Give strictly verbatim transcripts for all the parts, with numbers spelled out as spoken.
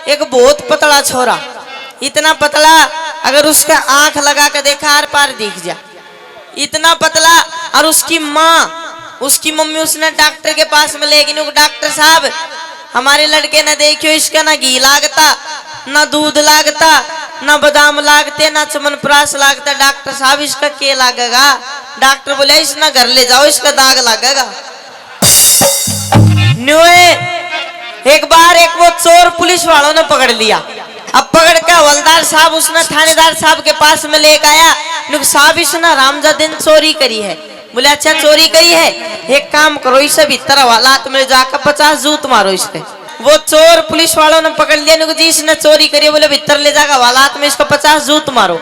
एक बहुत पतला छोरा, इतना पतला, अगर उसका आंख लगा के देखा, आर पार दिख जा, इतना पतला। और उसकी माँ, उसकी मम्मी उसने डॉक्टर के पास में ले गई, न्यू, "डॉक्टर साहब, हमारे लड़के ने देखियो, इसका ना घी लागता, ना दूध लागता, ना बादाम लागते, ना च्यवनप्राश लागता। डॉक्टर साहब, इसका के लागेगा?" डॉक्टर बोले, "इसने घर ले जाओ, इसका दाग लागेगा।" न्यूए एक बार एक वो चोर पुलिस वालों ने पकड़ लिया। अब पकड़ के हवलदार साहब उसने थानेदार साहब के पास में लेके आया। न्यू, "साहब, इसने हरामजादे ने चोरी करी है।" बोले, "अच्छा, चोरी करी है, एक काम करो, इसे भीतर हवालात में ले जाकर पचास जूत मारो इसके।" वो चोर पुलिस वालों ने पकड़ लिया, न्यू, "जी, इसने चोरी करी है।" बोले, "भीतर ले जाकर हवालात में इसको पचास जूत मारो।"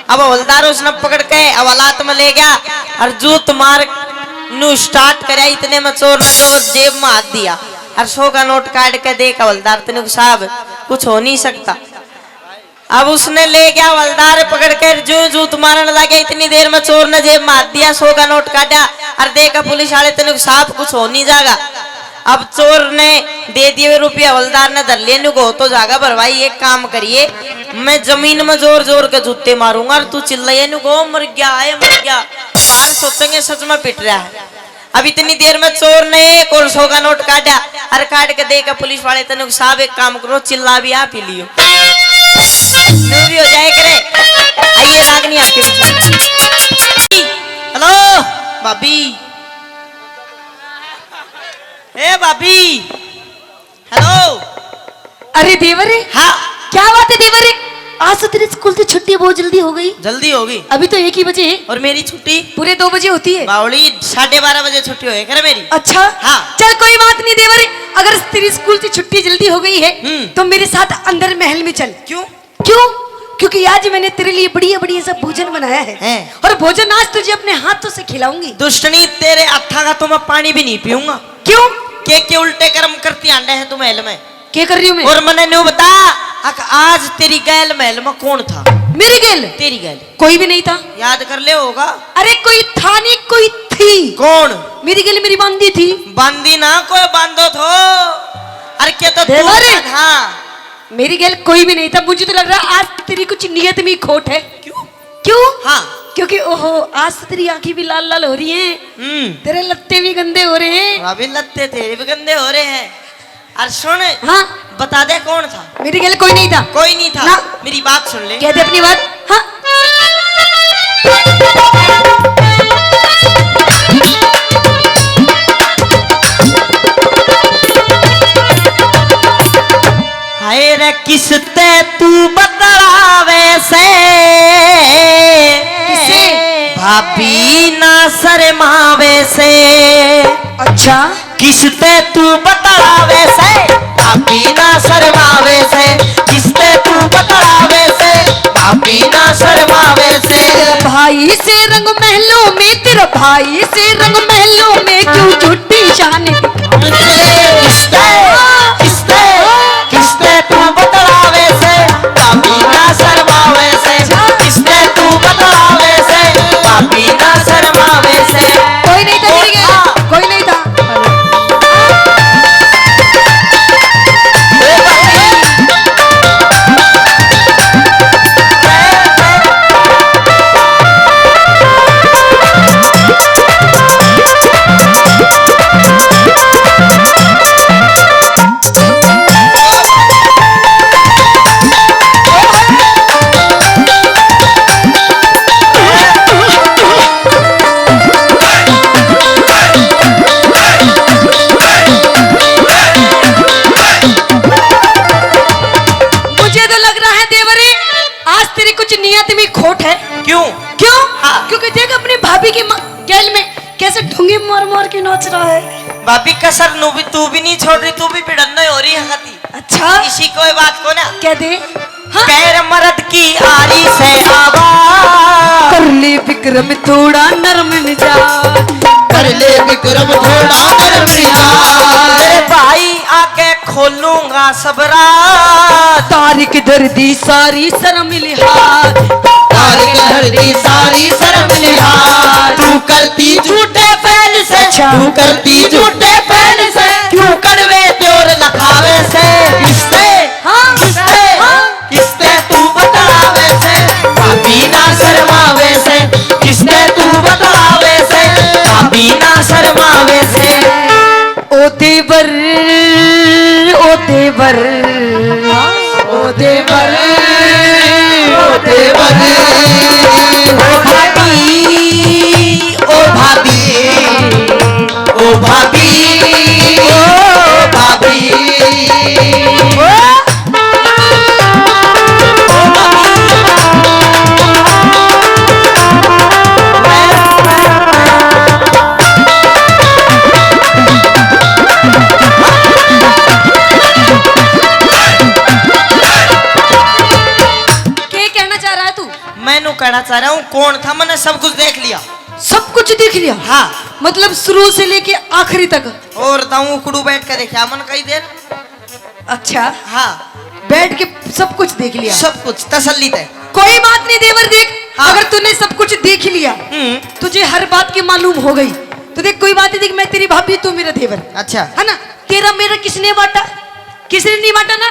अब हवलदार उसने पकड़ के हवालात में ले गया और जूत मार न्यू स्टार्ट करया। इतने में चोर ने तो जेब में हाथ दिया और सौ का नोट काट के दे के, "हवलदार, तने को साहब, कुछ हो नहीं सकता।" अब उसने ले गया हवलदार पकड़ के, जो जूत मारन लगे, इतनी देर में चोर ने जेब में हाथ दिया, सौ का नोट काटा और दे के पुलिस वाले, "तने को साहब, कुछ हो नहीं जाएगा।" अब चोर ने दे दिए रुपये, हवलदार ने धर लिए, न्यू, "हो तो जागा, पर भाई एक काम करिए, मैं जमीन में जोर जोर के जूते मारूंगा और तू चिल्लाइए, न्यू, हो मर गया, आए मर गया।" बाहर सोचेंगे सच में पिट रहा है। अब इतनी देर में चोर ने एक और सौ का नोट काटा और काट के दे के पुलिस वाले, "तने को साहब, एक काम करो, चिल्ला भी आप ही लियो।" न्यू भी हो जाए करे। आइए, रागनी आपके बीच में। हेलो भाभी, ए भाभी, हेलो। अरे देवर रे, हाँ। क्या बात है देवर रे? आज तो तेरे स्कूल से छुट्टी बहुत जल्दी हो गई। जल्दी होगी। अभी तो एक ही बजे है। और मेरी छुट्टी? पूरे दो बजे होती है। बावली, साढ़े बारह बजे छुट्टी होए करे मेरी। अच्छा? हाँ। चल कोई बात नहीं देवर रे, अगर तेरी स्कूल से छुट्टी जल्दी हो गई है, हम्म। तो मेरे साथ अंदर महल में चल। क्यों? क्यों? क्योंकि आज मैंने तेरे लिए बढ़िया बढ़िया सा भोजन बनाया है। हैं। और भोजन आज तुझे अपने हाथों से खिलाऊंगी। दुष्टनी, तेरे हाथा का तो मैं पानी भी नहीं पीऊंगा। क्यों? के के उल्टे कर्म करती आंडे है तू महल में। के कर रही हूँ मैं? और मने न्यू बता, अक आज तेरी गैल महल में कौन था? मेरी गैल? तेरी गैल। कोई भी नहीं था। याद कर ले होगा। अरे कोई था नहीं, कोई थी। कौन? मेरी गैल मेरी बांदी थी। बांदी ना, कोई बांदो थो। अरे क्या तो तू देवर। था। मेरी गैल कोई भी नहीं था। मुझे तो लग रहा है आज तेरी कुछ नियत में खोट है। क्यों? क्यों? हाँ। क्योंकि ओहो, आज तो तेरी आंखें भी लाल लाल हो रही हैं। हम्म। तेरे लत्ते भी गंदे हो रहे हैं। अभी लत्ते तेरे भी गंदे हो रहे हैं। और सुन, हाँ। बता दे कौन था? मेरी गैल कोई नहीं था। कोई नहीं था? ना। मेरी बात सुन ले। कह दे अपनी बात। हाँ। हाय रे किसते तू बतलावे से? किसे? भाभी ना शर्मावे से। अच्छा। किसते तू बतलावे से? भाभी ना शर्मावे से। किसते तू बतलावे से? भाभी ना शर्मावे से। तेरे भाई से रंग महलों में, तेरे भाई से रंग महलों में क्यों झूठी शान? किसते? किसते? किसते तू बतलावे से? भाभी ना शर्मावे से। किसते तू बतलावे से? भाभी ना शर्मावे से। कोई नहीं था, कोई नहीं था। मुझे तो लग रहा है देवरे, आज तेरी कुछ नियत में खोट है। क्यों? क्यों? हाँ। क्योंकि देख अपनी भाभी की म-, गैल में कैसे ढूंगी मार मार के नाच रहा है। भाभी कसर नू भी तू भी नहीं छोड़ रही, तू भी भिड़न हो रही है खाती। अच्छा। इसी कोई बात को ना। कह दे। हाँ। पैर मर्द की आरी से आवा। कर ले विक्रम थोड़ा नरम मिजाज। कर ले विक्रम थोड़ा नरम मिजाज। मेरे भाई आके खोलूंगा सब राज। तारिक धर दी सारी शर्म लिहाज। तारिक धर दी सारी शर्म लिहाज। तू करती झूठे फैन से, अच्छा। तू करती झूठे फैन से। क्यों कड़वे प्योर लखावे से? किससे? हाँ। देवर, ओ देवर, ओ भाभी, ओ भाभी, ओ भाभी, ओ भाभी। के कहना चाह रहा है तू? मैं न्यू कहना चाह रहा हूँ, कौन था, मैंने सब कुछ देख लिया। सब कुछ देख लिया? हाँ। मतलब शुरू से लेके आखिरी तक? और ताऊ उकड़ू बैठ के देखा मन कई देर। अच्छा। हाँ। बैठ के सब कुछ देख लिया? सब कुछ तसल्ली तै। कोई बात नहीं देवर, देख, हाँ। अगर तूने सब कुछ देख लिया, हम्म। तुझे हर बात की मालूम हो गई, तो देख, कोई बात नहीं, देख, मैं तेरी भाभी, तू मेरा देवर। अच्छा। है ना? तेरा मेरा किसने बांटा? किसने नहीं बांटा ना?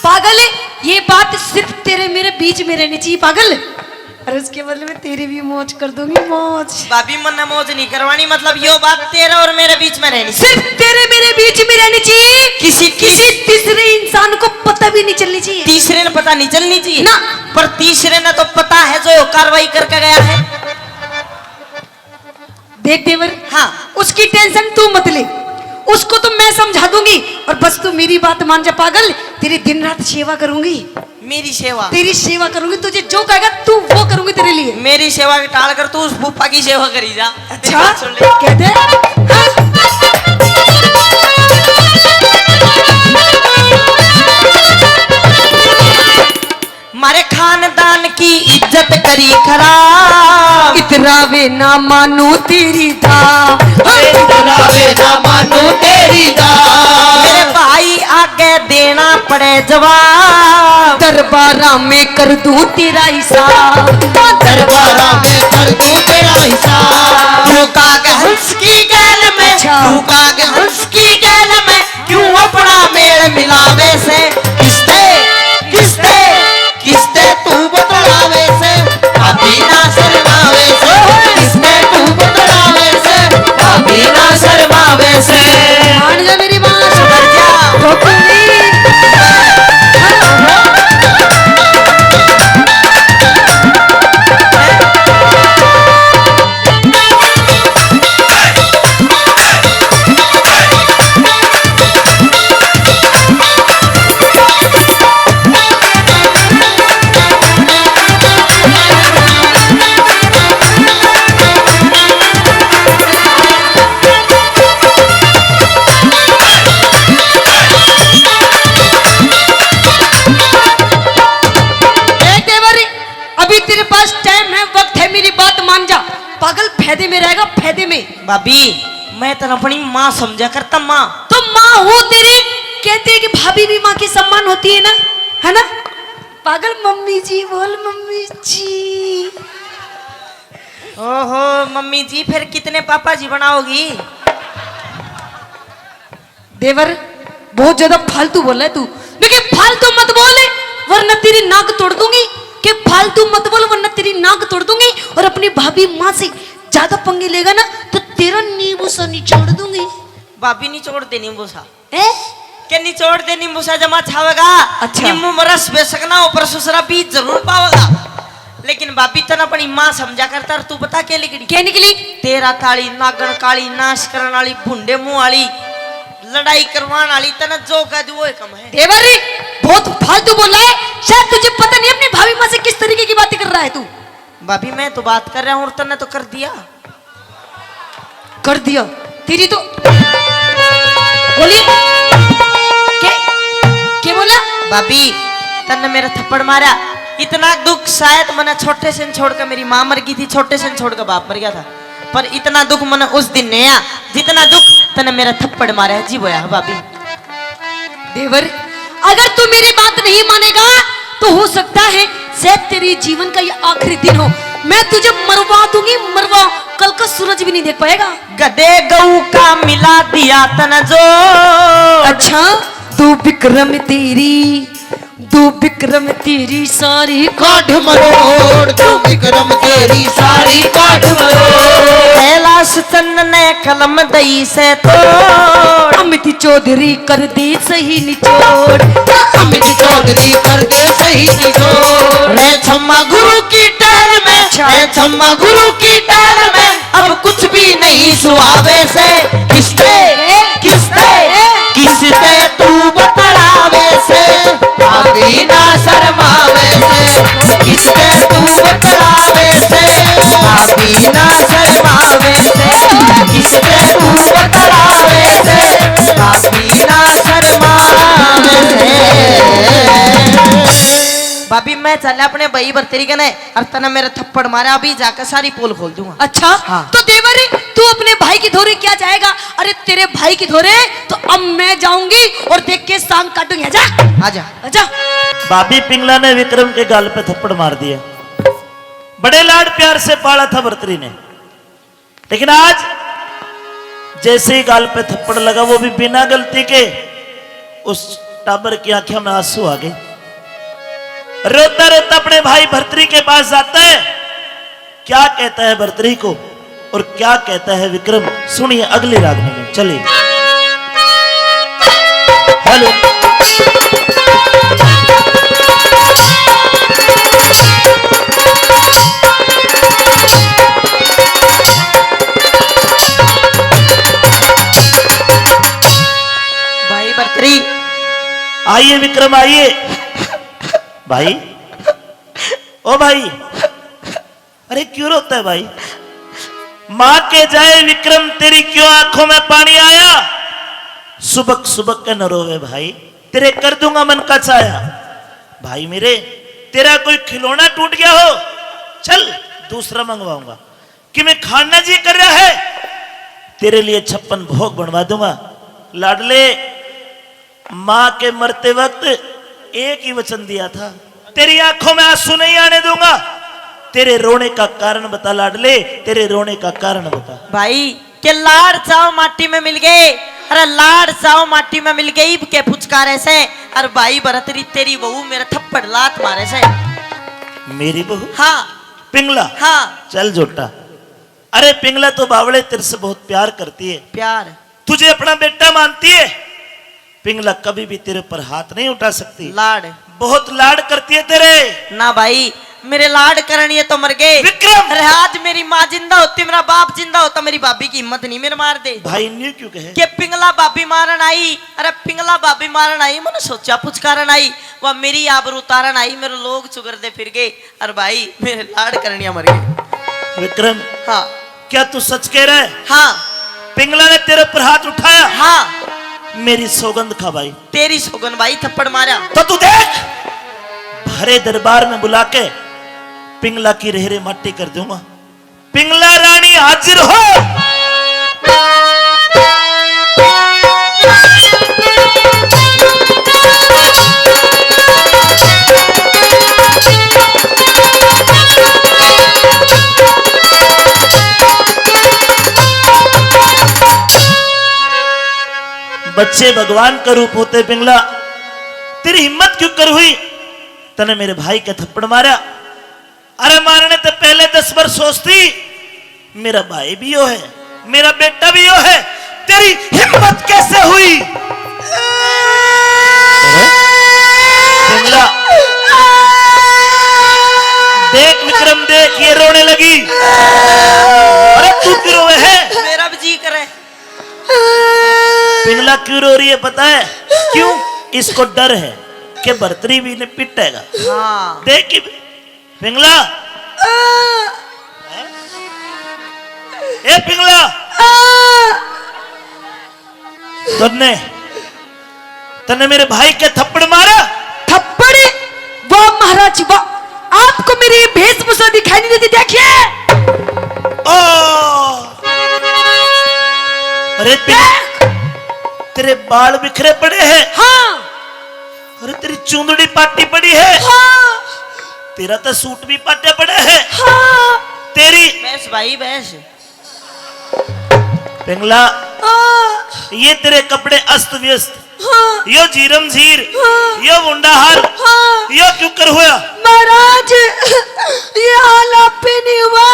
पागल है, ये बात सिर्फ तेरे मेरे बीच में रहनी चाहिए, पागल। और उसके बदले में तेरी भी मौज कर दूंगी, मौज। भाभी, मन्ने मौज नहीं करवानी, मतलब यो बात तेरा और मेरे बीच में रहनी। सिर्फ तेरे मेरे बीच में रहनी चाहिए। किसी, किसी तीसरे इंसान को पता भी नहीं चलनी चाहिए। तीसरे ने पता नहीं चलनी चाहिए ना। पर तीसरे ने तो पता है जो यो कार्रवाई करके गया है। देख देवर, हाँ। उसकी टेंशन तू मत ले, उसको तो मैं समझा दूंगी। और बस तू मेरी बात मान जा पागल, तेरी दिन रात सेवा करूंगी। मेरी सेवा? तेरी सेवा करूंगी, तुझे जो कहेगा तू वो करूंगी तेरे लिए। मेरी सेवा के टाल कर तू उस फूफा की सेवा करी जा। अच्छा? बात सुन ले। कह दे। हाँ। मारे खानदान की इज्जत करी खराब। इतरावे ना मानू तेरी दा। इतरावे ना मानू तेरी दा। मेरे भाई आगे देना पड़े जवाब। दरबारा में कर दूं तेरा हिसाब। दरबारा में कर दूं तेरा हिसाब। तू काग हंस की गैल में, अच्छा। तू काग हंस की गैल में क्यों अपना मेल मिलावे से? किसते, किसते, किसते तू बतलावे से? भाभी ना शर्मावे से। किसते तू बतलावे से? भाभी ना शर्मावे से। मान जा मेरी बात। सुधर जा। हो तू भी। देख देवर, अभी तेरे पास टाइम है, वक्त है, मेरी बात मान जा। पागल फायदे में रहेगा, फायदे में। भाभी, मैं तन अपनी माँ समझा करता, माँ। तो माँ हो तेरी, कहते हैं कि भाभी भी माँ की सम्मान होती है ना, है ना? पागल, मम्मी जी बोल, मम्मी जी। ओहो मम्मी जी, फिर कितने पापा जी बनाओगी? देवर, बहुत ज्यादा फालतू बोल रहा है तू। देखिए, फालतू मत बोल, वरना तेरी नाक तोड़ दूंगी। के फालतू मत बोल, वरना तेरी नाक तोड़ दूंगी। और अपनी भाभी माँ से ज्यादा पंगे लेगा ना, तो तेरा नींबू सा निचोड़ दूंगी। भाभी, निचोड़ दे नींबू सा। ए? के निचोड़ दे नींबू सा, जमा छावेगा। अच्छा। नींबू में रस बेशक ना हो, पर सुसरा बीज जरूर पावेगा। लेकिन भाभी, तन अपनी माँ समझा करता, और तू बता के निकली? क्या निकली? तेरा ताली नागण काली, नाश करण वाली, भुंडे मुंह वाली, लड़ाई करवाण वाली, तने जो कह दी वो ही कम है। देवर, बहुत फालतू बोला है, शायद तुझे पता नहीं अपनी भाभी माँ से किस तरीके की बातें कर रहा है तू। भाभी, मैं तो बात कर रहा हूँ और तन्ने तो कर दिया। कर दिया। तेरी तो बोली। के, के बोला? भाभी, तन्ने मेरा थप्पड़ मारा, इतना दुख शायद मने छोटे से छोड़ के, मेरी माँ मर गई थी, छोटे से छोड़ के बाप मर गया था, पर इतना दुख मने उस दिन नहीं आया, जितना दुख तन्ने मेरा थप्पड़ मारा है जी, वो है भाभी। देवर, अगर तू मेरी बात नहीं मानेगा, तो हो सकता है शायद तेरे जीवन का ये आखिरी दिन हो। मैं तुझे मरवा दूंगी, मरवा, कल का सूरज भी नहीं देख पाएगा। गधे गऊ का मिला दिया तन जो। अच्छा, दो विक्रम तेरी, दो विक्रम तेरी सारी काठ मरोड़, दो विक्रम तेरी सारी काठ मरोड़। कैलाश चंद ने कलम दई से तोड़, अमित चौधरी कर दे सही निचोड़। अमित चौधरी कर दे अम्मा गुरु की डाल में अब कुछ भी नहीं सुहावे से। किसते, किसते, किसते तू बतलावे से। भाभी ना शर्मावे से। किसते तू बतलावे से। भाभी ना शर्मावे से। किसते तू बतलावे से। भाभी ना शर्मावे से। भाभी, मैं चल अपने भाई भरतरी कने, और तने मेरे थप्पड़ मारा, अभी जाकर सारी पोल खोल दूंगा। अच्छा? हाँ। तो देवर, तू अपने भाई की धोरे क्या जाएगा? अरे, तेरे भाई की धोरे तो अब मैं जाऊंगी और देख के सांग काटूंगी। आजा। आजा। आजा। भाभी, पिंगला ने विक्रम के गाल पे थप्पड़ मार दिया। बड़े लाड प्यार से पाला था भरतरी ने, लेकिन आज जैसे ही गाल पे थप्पड़ लगा, वो भी बिना गलती के, उस टाबर की आंखों में आंसू आ गए। रोता रोता अपने भाई भरतरी के पास जाता है। क्या कहता है भरतरी को और क्या कहता है विक्रम, सुनिए अगली रागनी में। चलिए। हेलो। भाई भरतरी। आइए विक्रम, आइए। भाई, ओ भाई, अरे क्यों रोता है भाई? माँ के जाए विक्रम, तेरी क्यों आंखों में पानी आया? सुबक सुबक के न रोवे भाई, तेरे कर दूंगा मन का चाया। भाई मेरे, तेरा कोई खिलौना टूट गया हो, चल दूसरा मंगवाऊंगा। कि मैं खाना जी कर रहा है, तेरे लिए छप्पन भोग बनवा दूंगा। लाडले, माँ के मरते वक्त एक ही वचन दिया था, तेरी आंखों में आंसू नहीं आने दूंगा। तेरे रोने का कारण बता लाडले, तेरे रोने का कारण बता। भाई, के लाड़ चाव माटी में मिल गए, अरे लाड़ चाव माटी में मिल गए, इब के पुचकारे से, अरे भाई भरतरी तेरी बहू मेरे थप्पड़ लात मारे से। मेरी बहू? हाँ। पिंगला? हाँ। चल झोटा। अरे पिंगला तो बावले तेरे से बहुत प्यार करती है। प्यार? तुझे अपना बेटा मानती है। पिंगला कभी भी तेरे पर हाथ नहीं उठा सकती। लाड़। बहुत लाड़ करती है तेरे। ना भाई, मेरे लाड़ करनिए तो मर गए। विक्रम! अरे आज मेरी माँ जिंदा होती, मेरा बाप जिंदा होता, मेरी भाभी की हिम्मत नहीं मेरे मार दे। भाई न्यू क्यों कहे? के पिंगला भाभी मारन आई, अरे पिंगला भाभी मारन आई, मैंने सोचा पुचकारन आई, वह मेरी आबरू उतारन आई, मेरे लोग चुगरदे फिर गए। अरे भाई, मेरे लाड़ करनिया मर गए। विक्रम, हाँ। क्या तू सच कह रहा है? हाँ। पिंगला ने तेरे पर हाथ उठाया? हाँ। मेरी सौगंध खा भाई। तेरी सौगंध भाई, थप्पड़ मारा। तो तू देख, भरे दरबार में बुला के पिंगला की रेहरे माटी कर दूंगा। पिंगला रानी हाजिर हो। बच्चे भगवान का रूप होते पिंगला, तेरी हिम्मत क्यों कर हुई? तने मेरे भाई का थप्पड़ मारा। अरे मारने ते पहले दस बार सोचती, मेरा भाई भी यो है, मेरा बेटा भी यो है, तेरी हिम्मत कैसे हुई? अरे? पिंगला, देख विक्रम, देख, ये रोने लगी। अरे तू क्यों रोवे है? मेरा भी जी करे। पिंगला क्यों रो रही है पता है? क्यों? इसको डर है कि भरतरी भी इन्हें पिटेगा। हाँ। देख कि पिंगला। ए पिंगला। तन्ने, तन्ने मेरे भाई के थप्पड़ मारा। थप्पड़? वाह महाराज वाह, आपको मेरी ये वेशभूषा दिखाई नहीं देती, देखिए। ओ, अरे पिंगला, देख। तेरे बाल बिखरे पड़े हैं। हाँ। अरे तेरी चूंदड़ी पाटी पड़ी है। हाँ। तेरा तो सूट भी पाटे पड़ा है। हाँ। तेरी बहस भाई, बहस। पिंगला, हाँ। ये तेरे कपड़े अस्त व्यस्त, हाँ। यो झीरम झीर, हाँ। यो मुंडाहार, हाँ। यो क्यों कर होया? महाराज, ये हाल आप पे नहीं हुआ,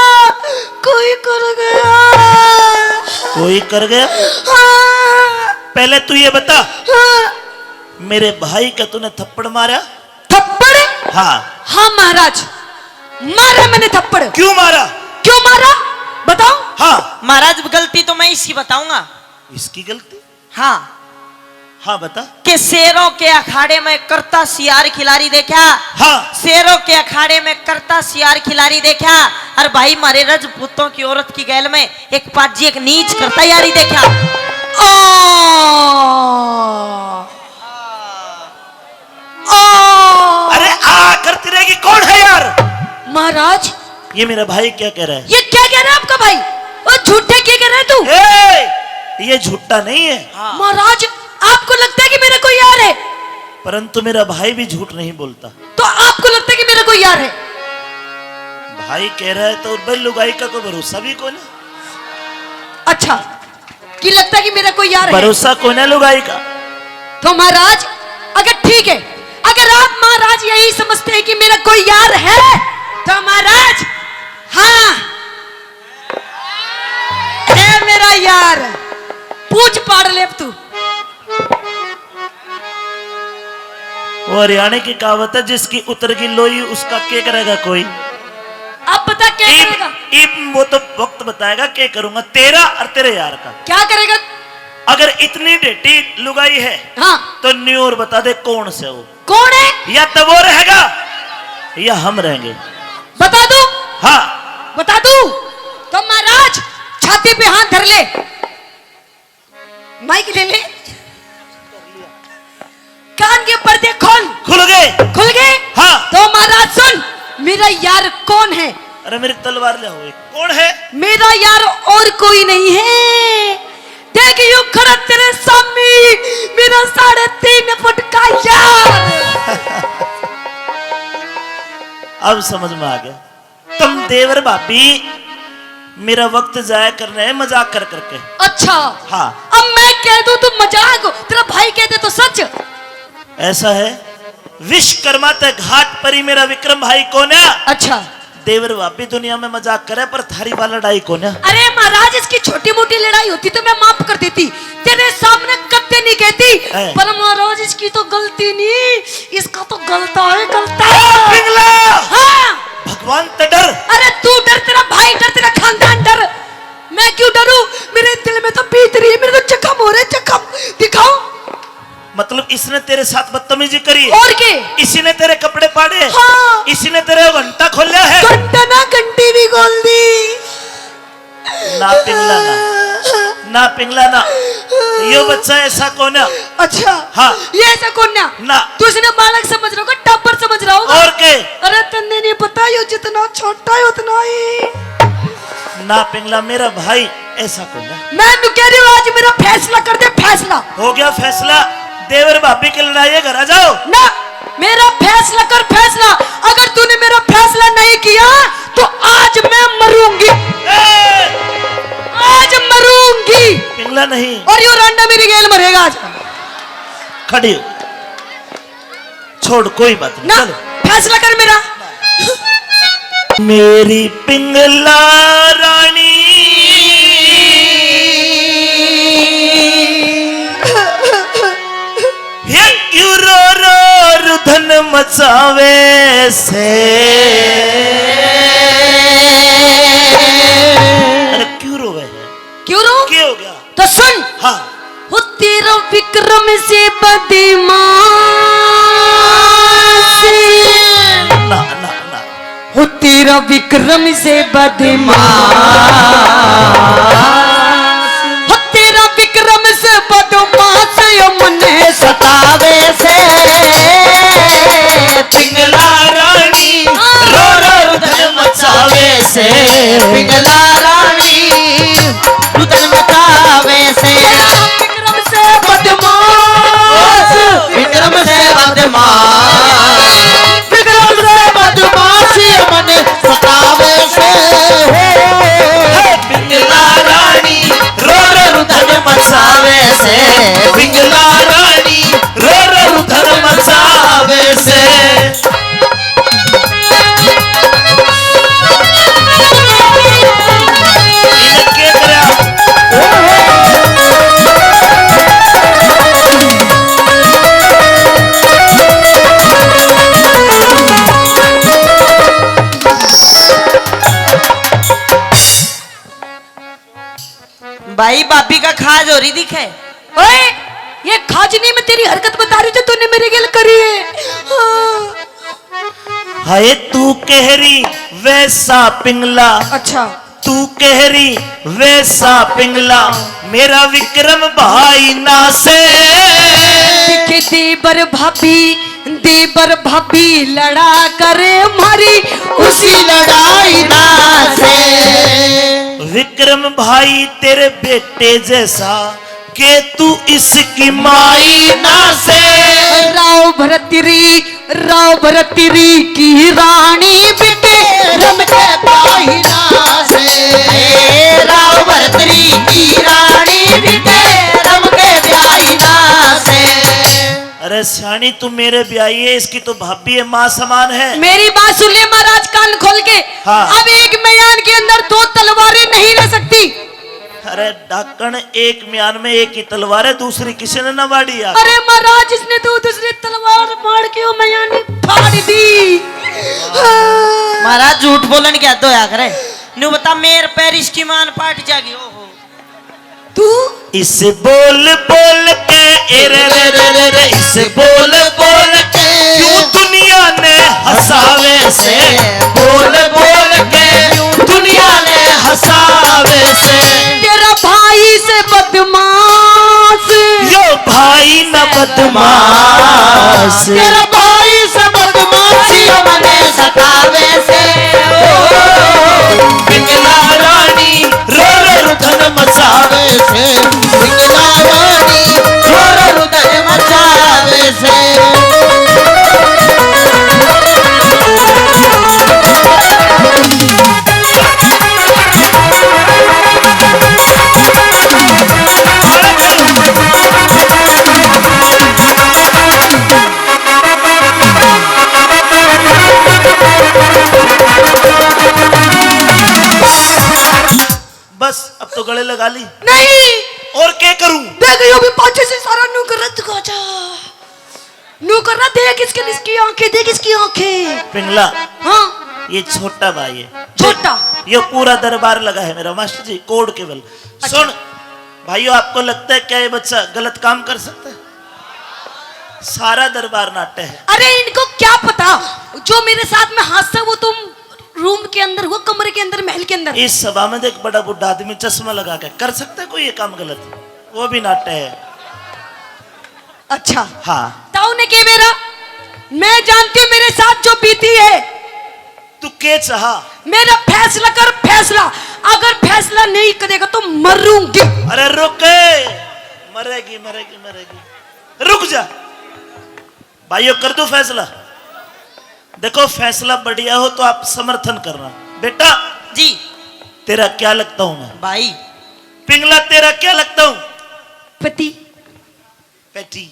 कोई कर गया। कोई कर गया? हाँ। पहले तू ये बता, हाँ। मेरे भाई का तूने थप्पड़ मारा? थप्पड़? हाँ। हाँ महाराज, मारा मैंने थप्पड़। क्यों मारा? क्यों मारा? बताओ। हाँ। महाराज, गलती तो मैं इसकी बताऊंगा। इसकी गलती? हाँ। हाँ, बता। कि शेरों के अखाड़े में करता सियार खिलाड़ी देखा। हाँ। शेरों के अखाड़े में करता सियार खिलाड़ी देखा। और भाई, मारे रजपूतों की औरत की गैल में एक पाजी एक नीच करता यारी देखा। ओ, ओ। अरे, आ करती रहेगी, कौन है यार? महाराज। ये मेरा भाई क्या कह रहा है? ये क्या कह रहा है आपका भाई? ओ झूठे, क्या कह रहा है तू? ए, ये झूठा नहीं है। हाँ। महाराज, आपको लगता है कि मेरा कोई यार है? परंतु मेरा भाई भी झूठ नहीं बोलता। तो आपको लगता है कि मेरा कोई यार है? भाई कह रहा है तो भाई, लुगाई का कोई भरोसा भी कोई ना। अच्छा, कि लगता है कि मेरा कोई यार है। भरोसा कोई ना लुगाई का। तो महाराज, अगर ठीक है, अगर आप महाराज यही समझते हैं कि मेरा कोई यार है, तो महाराज, हाँ, है मेरा यार, पूछ पाड़ ले अब तू। वो हरियाणा की कहावत है, "जिसकी उतर की लोई, उसका के करेगा कोई?" अब बता, क्या इब, करेगा? इब वो तो वक्त बताएगा, के करूंगा तेरा और तेरे यार का। क्या करेगा? अगर इतनी ढेटी लुगाई है, हाँ। तो न्यू और बता दे, कौन से वो? कौन है? या तो वो रहेगा, या हम रहेंगे। बता दूं? हाँ। बता दूं? तो महाराज, छाती पे हाथ धर ले। माइक ले ले, कान के पर्दे खोल। खुल गए। खुल गए? हाँ। तो महाराज सुन, मेरा यार कौन है? अरे मेरी तलवार ले आओ, कौन है? मेरा यार और कोई नहीं है। देख यूं खड़ा तेरे सामने मेरा साढ़े तीन फुट का यार। अब समझ में आ गया। तुम देवर भाभी मेरा वक्त जाया करना है मजाक कर करके। अच्छा। हाँ। अब मैं कह दूं तो मजाक, तेरा भाई कह दे तो सच। ऐसा है, विश्वकर्मा ते घाट परी मेरा विक्रम भाई कोन्या। अच्छा। देवर भाभी दुनिया में मजाक करे पर थारी वाला लड़ाई कोन्या। अरे महाराज, इसकी छोटी मोटी लड़ाई होती तो मैं माफ कर देती। तेरे सामने कत्ते नहीं कहती। हैं। पर महाराज, इसकी तो गलती नहीं, इसका तो गलता है, गलता। ए, पिंगला! हाँ। भगवान ते डर। अरे तू डर, तेरा भाई डर, तेरा खानदान डर। मैं क्यों डरूं? मेरे दिल में तो बीत रही है, मेरे तो जख्म हो रहे, जख्म। दिखाओ। मतलब इसने तेरे साथ बदतमीजी करी है? और के? इसी ने तेरे कपड़े पाड़े? हाँ। इसी ने तेरे घंटा खोला है? घंटा ना, घंटी भी खोल दी। ना पिंगला ना, ना पिंगला ना, यो बच्चा ऐसा कोन्या। अच्छा। हाँ। ये ऐसा कोन्या? ना। तू इसने बालक समझ रहा होगा, टापर समझ रहा होगा। और के? अरे तन्ने नहीं पता, यो जितना छोटा है उतना ही। ना पिंगला, मेरा भाई ऐसा कोन्या। मैं तो कह रही हूँ, आज मेरा फैसला कर दे, फैसला। हो गया फैसला, देवर भाभी की लड़ाई है, घर आ जाओ। ना, मेरा फैसला कर, फैसला। अगर तूने मेरा फैसला नहीं किया तो आज मैं मरूंगी। ए! आज मरूंगी। पिंगला नहीं। और यो रांडा मेरी गेल मरेगा आज। खड़ी हो। छोड़, कोई बात नहीं, ना, चलो। फैसला कर मेरा। मेरी पिंगला रानी, हे क्यों रो रो रुधन मचावे से? अरे क्यों रोवे है? क्यों रो? क्या हो गया? तो सुन। हाँ। हो तेरा विक्रम से बदमाश। ना, ना, ना। हो तेरा विक्रम से बदमाश। हो तेरा विक्रम से बदमाश, यो मने सतावे से। पिंगला रानी, रो रो रुदन मचावे से। पिंगला रानी, रुदन मचावे से। विक्रम से बदमाश, विक्रम से बदमाश, विक्रम से बदमाश, यो मने सतावे से। पिंगला रानी, रो रो रुदन मचावे से। पिंगला रानी, रो रो रुदन मचावे से। भाई, भाभी का खाज हो रही दिखे। ओए, ये खाज नहीं, मैं तेरी हरकत बता रही जो तूने मेरे गेल करी है। हाँ। हाय, तू कह रही वैसा पिंगला। अच्छा। तू कह रही वैसा पिंगला, मेरा विक्रम भाई ना से। दिखे देवर भाभी, देवर भाभी लड़ा करे मारी उसी लड़ाई ना से। विक्रम भाई तेरे बेटे जैसा, के तू इसकी माई ना से। राव भरतरी, राव भरतरी की रानी बिटे रम के ब्याही ना से। ए, राव भरतरी की रानी बिटे रम के ब्याही ना से। अरे सियाणी, तू मेरे ब्याही है, इसकी तो भाभी है, माँ समान है। मेरी बात सुन ले महाराज, कान खोल के। हाँ। अब एक मयान के अंदर दो तलवारें नहीं रह सकती। अरे डाकण, एक म्यान में एक ही तलवार है, दूसरी किसी ने ना बाड़ी यार। अरे महाराज, इसने तो दूसरी तलवार मार के वो मयान फाड़ दी। महाराज, झूठ बोलन क्या दोया करे। न्यू बता, मेर पैर इसकी मान पाट जागी। ओहो। तू इस बोल बोल के, ए रे रे रे रे रे, इस बोल बोल के क्यों दुनिया ने हंसावे से, बोल बोल के क्यों दुनिया ने हंसावे से। तेरा भाई से बदमाश, यो भाई न बदमाश। तेरा भाई से बदमाशी मने सतावे से। ओ, पिंगला रानी रो रो रुदन मचावे से। पिंगला रानी रो रो रुदन मचावे से। बस, अब तो गले लगा ली। नहीं। और क्या करूं? देख, यो भी पाछे से सारा नू कर रहा, तू आजा। नू कर रहा, देख इसके, इसकी आंखें, देख इसकी आंखें। पिंगला। हाँ। ये छोटा भाई है। छोटा। ये पूरा दरबार लगा है मेरा मास्टर जी, कोड केवल। अच्छा। सुन, भाइयों, आपको लगता है क्या ये बच्चा गलत काम कर सकता है? सारा दरबार नाट्य है। अरे, इनको क्या पता, जो मेरे साथ में हादसा, वो तुम रूम के अंदर हुआ, कमरे के अंदर, महल के अंदर। इस सभा में देख, बड़ा बूढ़ा आदमी चश्मा लगा के, कर सकता है कोई ये काम गलत? वो भी नाट्य है। अच्छा। हाँ। ताऊ ने के बेरा, मैं जानती हूँ मेरे साथ जो बीती है। तू के चाहा? मेरा फैसला कर, फैसला। अगर फैसला नहीं करेगा तो मरूंगी। अरे रुक, मरेगी, मरेगी, मरेगी, रुक जा। भाइयों, कर दो फैसला। देखो, फैसला बढ़िया हो तो आप समर्थन करना। बेटा जी। तेरा क्या लगता हूं मैं? भाई। पिंगला, तेरा क्या लगता हूं? पति। बेटी।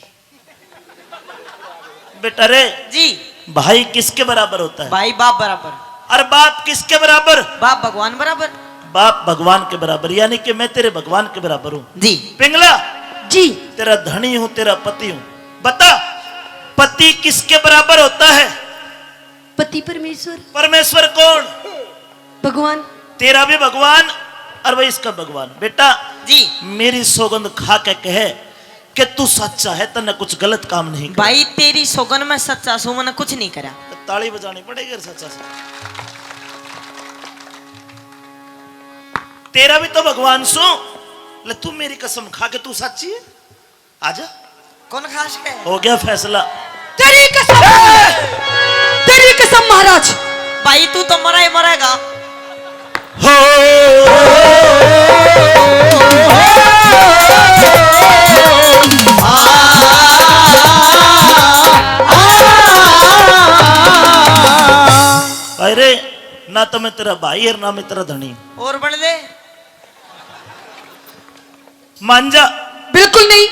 बेटा रे। जी। भाई किसके बराबर होता है? भाई बाप बराबर। और बाप किसके बराबर? बाप भगवान बराबर। बाप भगवान के बराबर, यानी कि मैं तेरे भगवान के बराबर हूँ। जी। पिंगला। जी। तेरा धनी हूँ, तेरा पति हूँ। बता, पति किसके बराबर होता है? पति परमेश्वर। परमेश्वर कौन? भगवान। तेरा भी भगवान और वही इसका भगवान। बेटा। जी। मेरी सौगंध खा के कहे कि तू सच्चा है, तन्ने कुछ गलत काम नहीं करा। भाई, तेरी सौगन मैं सच्चा सूं, मैंने कुछ नहीं करा। तो ताली बजानी पड़ेगी, सच्चा सच्चा। तेरा भी तो भगवान सूं, ले तू मेरी कसम खा के तू सच्ची है। आजा। कौन खास के? हो गया फैसला। तेरी कसम, तेरी कसम महाराज। भाई, तू तो मरा ही मरेगा। हो। भाई रे, ना तो मैं तेरा भाई और ना मैं तेरा धनी। और बन ले। मान जा। बिल्कुल नहीं।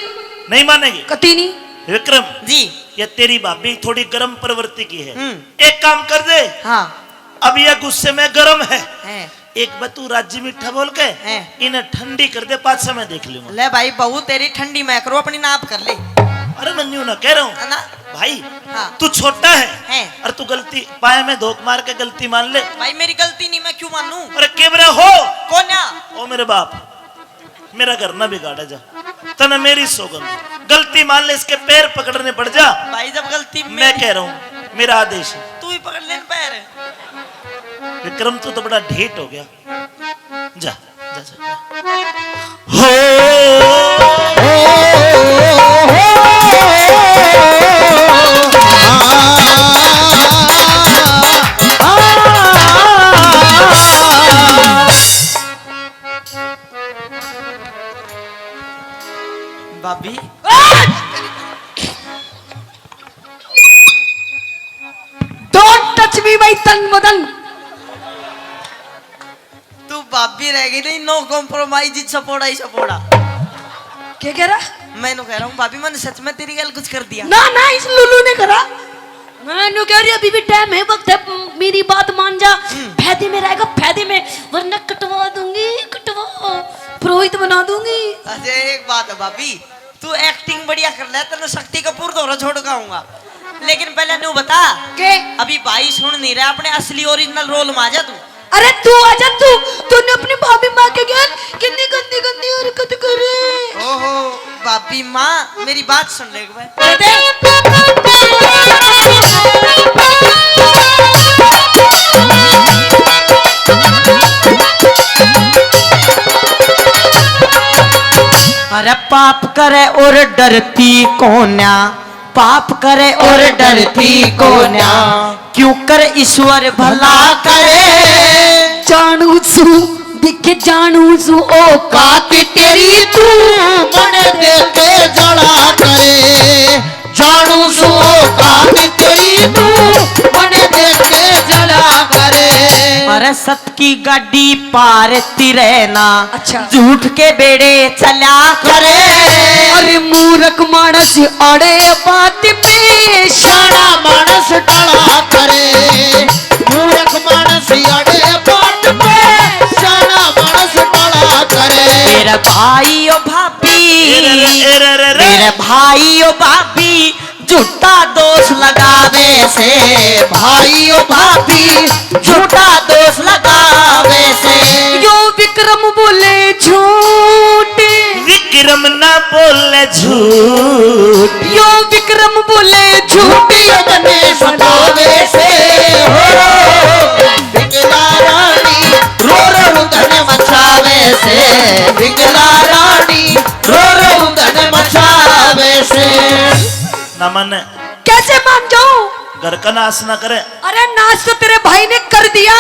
नहीं मानेगी? कती नहीं। विक्रम। जी। ये तेरी भाभी थोड़ी गर्म प्रवृत्ति की है। हम्म। एक काम कर दे। हाँ। अब ये गुस्से में गर्म है। हैं। एक बार तू राजी मीठा बोल के हैं। इन्हें ठंडी कर दे, पाछे मैं देख लूंगा। ले भाई, बहू तेरी ठंडी मैं करूँ, अपनी नाप कर ले। अरे मैं न्यू ना कह रहा हूँ। ना। भाई, हाँ। तू छोटा है। हैं। और तू गलती, पाए में धोख मार के गलती मान ले। भाई, मेरी गलती नहीं, मैं क्यों मानूं? अरे कैमरा हो। कौन है? ओ मेरे बाप। मेरा घर ना बिगाड़े जा, तने मेरी सौगंध। गलती मान ले, इसके पैर पकड़ने पड़ जा। भाई, जब गलती मैं मेरी कह रहा हूँ, मेरा आदेश है। तू ही पकड़ ले न पैर। विक्रम, तू तो बड़ा ढीठ हो गया। जा, जा, जा। हो, हो, हो, हो। भाभी। Don't touch me, my तन बदन। तू भाभी रह गई नहीं, no compromise, सपोड़ा ही सपोड़ा। क्या कह रहा? मैं नु कह रहा हूँ भाभी, मैंने सच में तेरी गैल कुछ कर दिया? ना, ना, इस लुल्लू ने करा। मैं नु कह रही, अभी भी टाइम है, वक्त है, मेरी बात मान जा। हम्म। फायदे में रहेगा, फायदे में, वरना कटवा दूंगी, कटवा, पुरोहित बना दूंगी। अच्छा, एक बात है भाभी, तू एक्टिंग बढ़िया कर ले, तन्ने शक्ति कपूर दोरा छोड़ के आऊंगा। लेकिन पहले न्यू बता, के? अभी भाई सुन नहीं रहा, अपने असली ओरिजिनल रोल में आ जा तू। अरे तू आ जा तू, तूने अपनी भाभी माँ के गैल कितनी गंदी गंदी हरकत करे। ओहो, भाभी माँ, मेरी बात सुन ले एक बार। अरे पाप करे और डरती कोन्या, पाप करे और डरती कोन्या, क्यों कर ईश्वर भला करे। जानू सू, दिख जानू सू औकात तेरी तू, मन देख के जला करे। जानू सू औकात तेरी तू, मन देख के जला करे। अरे सत की गाड़ी पार ती रहना, अच्छा। झूठ के बेड़े चला करे। अरे मूर्ख मानस अड़े बात पे, शाणा मानस टला करे। मूर्ख मानस अड़े बात पे, शाणा मानस टला करे। मेरे भाई ओ भाभी, ए रे रे, ए रे रे रे। मेरे भाई ओ भाभी, झूठा दोष लगावे से, भाई ओ भाभी, झूठा दोष लगावे से। यो विक्रम बोले झूठ, विक्रम ना बोले झूठ। यो विक्रम बोले झूठ, झूठ बने सतावे से। हो विकला रानी रो रो रुदन मचावे से, विकला रानी रो रो रुदन मचावे से। ना माने। कैसे मान जाऊं? घर का नाश ना करे। अरे नाश तो तेरे भाई ने कर दिया।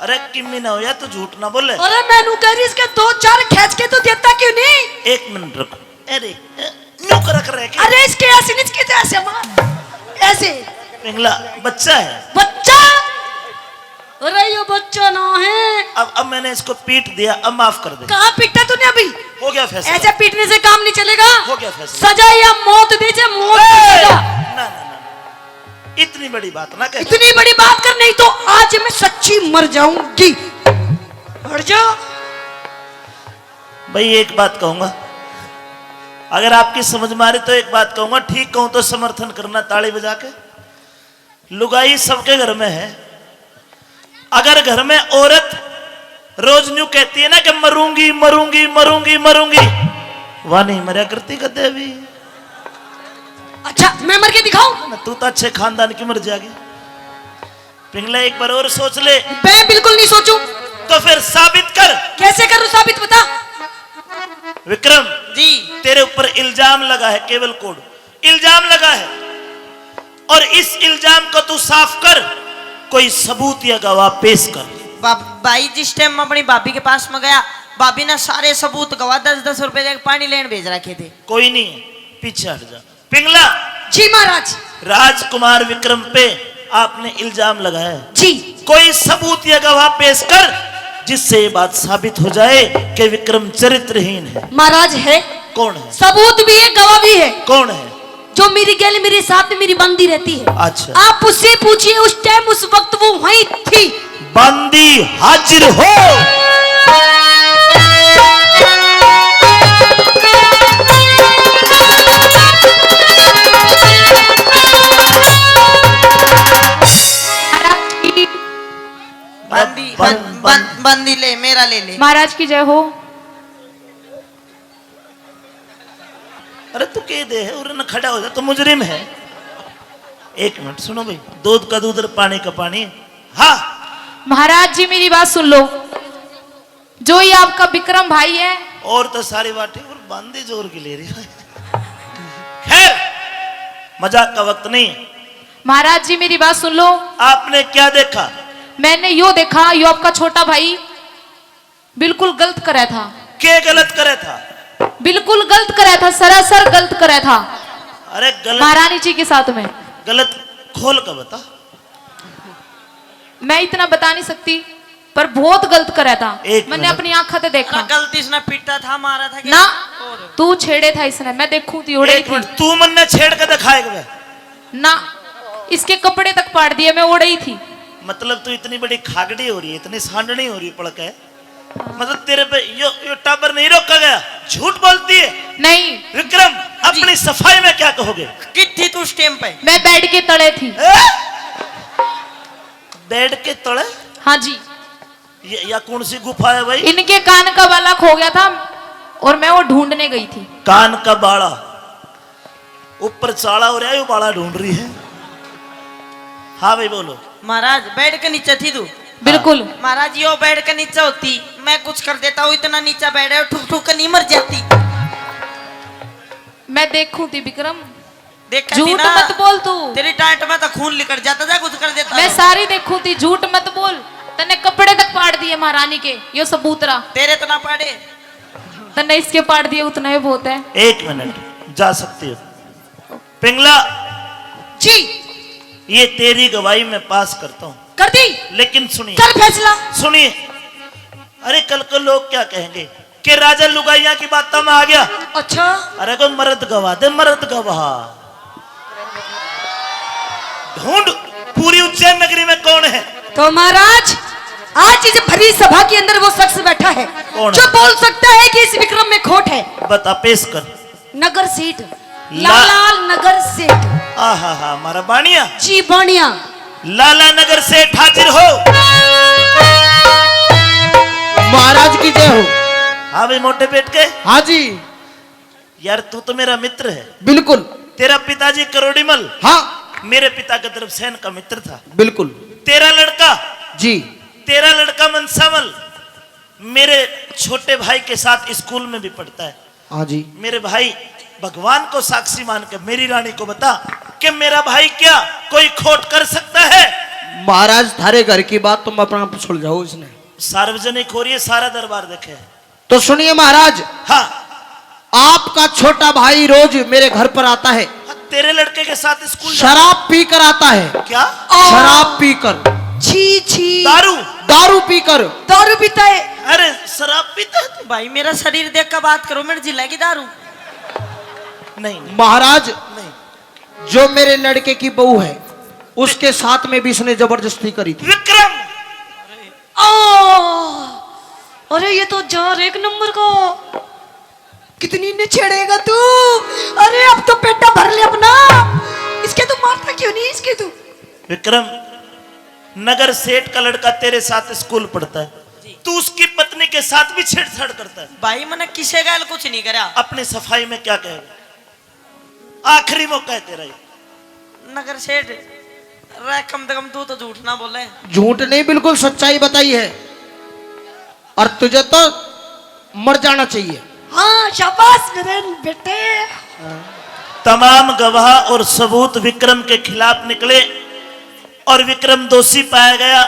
अरे किम्मी ना होया, तू झूठ ना बोले। अरे मैं नू कह रही, इसके दो चार खींच के तू देता क्यों नहीं? एक मिनट रुक। अरे, ए, न्यू कर रख रहे क्या? अरे इसके ऐसे नहीं, इसके तो ऐसे मार, ऐसे। पिंगला बच्चा है। बच्चा? अरे यो बच्चा ना है। अब, अब मैंने इसको पीट दिया, अब माफ कर दे। कहाँ पीटा तूने अभी? हो गया फैसला। ऐसे पीटने से काम नहीं चलेगा। हो गया फैसला। सजा या मौत दे, जे मौत ए! दे सजा। ना, ना, ना, ना। इतनी बड़ी बात ना कह। इतनी बड़ी बात कर, नहीं तो आज मैं सच्ची मर जाऊंगी। हट जा। भाई, एक बात कहूंगा, अगर आपकी समझ में आ रही तो एक बात कहूंगा, ठीक कहूं तो समर्थन करना ताली बजा के। लुगाई सबके घर में है। अगर घर में औरत रोज न्यू कहती है ना कि मरूंगी, मरूंगी, मरूंगी, मरूंगी, वह नहीं मरया करती कदे भी। अच्छा, मैं मर के दिखाऊं? ना, तू तो अच्छे खानदान की मर जाएगी। पिंगला, एक बार और सोच ले। मैं बिल्कुल नहीं सोचूं। तो फिर साबित कर। कैसे करूं साबित, बता। विक्रम जी। तेरे ऊपर इल्जाम लगा है, केवल कोड इल्जाम लगा है, और इस इल्जाम को तू साफ कर, कोई सबूत या गवाह पेश कर। बा-, भाई, जिस टाइम मैं अपनी भाभी के पास में गया, भाभी ने सारे सबूत गवाह दस दस रुपए देके पानी लेने भेज रखे थे। कोई नहीं, पीछे हट जा। पिंगला। जी महाराज। राजकुमार विक्रम पे आपने इल्जाम लगाया है। जी। कोई सबूत या गवाह पेश कर जिससे ये बात साबित हो जाए कि विक्रम चरित्रहीन है। महाराज है। कौन है? सबूत भी है, गवाह भी है। कौन है? जो मेरी गैल, मेरे साथ में मेरी बंदी रहती है। अच्छा। आप उससे पूछिए, उस टाइम, उस वक्त वो वहीं थी। बंदी हाजिर हो। बंदी, बन-, बन-, बन-, बंदी ले, मेरा ले ले। महाराज की जय हो। अरे तू के दे है, उरे न खड़ा हो जा, तू मुजरिम है। एक मिनट सुनो भाई, दूध का दूध और पानी का पानी। हाँ। महाराज जी, मेरी बात सुन लो। जो ये आपका विक्रम भाई है। और तो सारी बातें और बांधे जोर की ले रही है। खैर, मजाक का वक्त नहीं है। महाराज जी, मेरी बात सुन लो। आपने क्या देखा? मैंने यो देखा, यो आपका छोटा भाई बिल्कुल गलत करे था। के गलत करे था? बिल्कुल गलत करे था, सरासर गलत करे था। अरे गलत? महारानी जी के साथ में। गलत खोल के बता। मैं इतना बता नहीं सकती, पर बहुत गलत करे था। एक मैंने मिनट। अपनी आंखा ते देखा। अरे गलती इसने पीटा था, मारा था कि ना, और? तू छेड़े था इसने, मैं देखूं थी, ओड़े ही एक थी। मिनट, तू मन्ने छेड़ के दिखाएगा? ना, इसके कपड़े तक पाड़ दिए, मैं ओड़े ही थी। मतलब तू इतनी बड़ी खागड़ी हो रही है, इतनी सांडनी हो रही है पड़ के, मतलब तेरे पे यो, यो टाबर नहीं रोका गया? झूठ बोलती है। नहीं। विक्रम, जी। अपनी सफाई में क्या कहोगे? कित थी तू उस टाइम पे? मैं बेड के तले थी। ए? बेड के तले? हाँ जी। ये, या कौन सी गुफा है भाई? इनके कान का बाला खो गया था और मैं वो ढूंढने गई थी। कान का बाला? ऊपर चाला हो रहा है, यो बाला ढूंढ रही है। हाँ भाई बोलो। महाराज, बेड के नीचे थी तू? बिल्कुल। महाराज, यो बेड के नीचे होती, मैं कुछ कर देता हूँ, इतना नीचा बेड है, ठुक ठुक के नहीं मर जाती। मैं देखूं थी विक्रम। देखा थी झूठ ना? मत बोल तू। तेरी टाइट में तो खून लिकड़ जाता, जा कुछ कर देता मैं हूँ। सारी देखूं थी, झूठ मत बोल। तन्ने कपड़े तक पाड़ दिए महारानी के, यो सबूत रहा। तेरे तो ना पाड़े। तन्ने इसके पाड़ दिए, उतना ही बहुत है। एक मिनट, जा सकती हो। पिंगला जी। ये तेरी गवाही मैं पास करता हूँ। कर दी। लेकिन सुनिए। कर फैसला। सुनिए। अरे कल को लोग क्या कहेंगे कि राजा लुगाइयां की बातों में आ गया। अच्छा। अरे कोई मर्द गवाह दे, मर्द गवाह। ढूंढ पूरी उज्जैन नगरी में कौन है? तो महाराज, आज इस भरी सभा के अंदर वो शख्स बैठा है कौन जो है? बोल सकता है कि इस विक्रम में खोट है। बता, पेश कर। नगर सेठ। ला- लाला नगर सेठ। आहा हा, हमारा बाणिया। जी बाणिया। लाला नगर सेठ हाजिर हो। महाराज की जय हो। हाँ भाई, मोटे पेट के। हाँ जी। यार, तू तो मेरा मित्र है। बिल्कुल। तेरा पिताजी करोड़ीमल, हाँ। मेरे पिता का द्रवसेन का मित्र था। बिल्कुल। तेरा लड़का, जी। तेरा लड़का मनसामल मेरे छोटे भाई के साथ स्कूल में भी पढ़ता है। हाँ जी। मेरे भाई, भगवान को साक्षी मान के मेरी रानी को बता कि मेरा भाई क्या कोई खोट कर सकता है? महाराज, थारे घर की बात तुम अपना सुलझाओ इसने। सार्वजनिक हो रही है, सारा दरबार देखे। तो सुनिए महाराज। हाँ। आपका छोटा भाई रोज मेरे घर पर आता है। हाँ, तेरे लड़के के साथ स्कूल जाता है। शराब पी कर आता है। क्या? शराब पीकर। छी, छी। दारू? दारू पीकर। दारू पीता है? अरे, शराब पीता है तू? भाई, मेरा शरीर देख कर बात करो, मेरे जिला की दारू। नहीं, नहीं। महाराज, नहीं। जो मेरे लड़के की बहू है, उसके साथ में भी इसने जबरदस्ती करी थी। विक्रम! आ, अरे ये तो जार एक नंबर का। कितनी ने छेड़ेगा तू? अरे अब तो पेटा भर ले अपना। इसके तू मारता क्यों नहीं इसके तू? विक्रम, नगर सेठ का लड़का तेरे साथ स्कूल पढ़ता है, तू उसकी पत्नी के साथ भी छेड़छाड़ करता है। भाई, मैंने किसे गैल कुछ नहीं करा। अपनी सफाई में क्या कहेगा? आखिरी मौका है तेरा ये। नगर सेठ, रे, कम से कम तू तो झूठ ना बोले। झूठ नहीं, बिल्कुल सच्चाई बताई है। और तुझे तो मर जाना चाहिए। हाँ, शाबाश मेरे बेटे। तमाम गवाह और सबूत विक्रम के खिलाफ निकले और विक्रम दोषी पाया गया।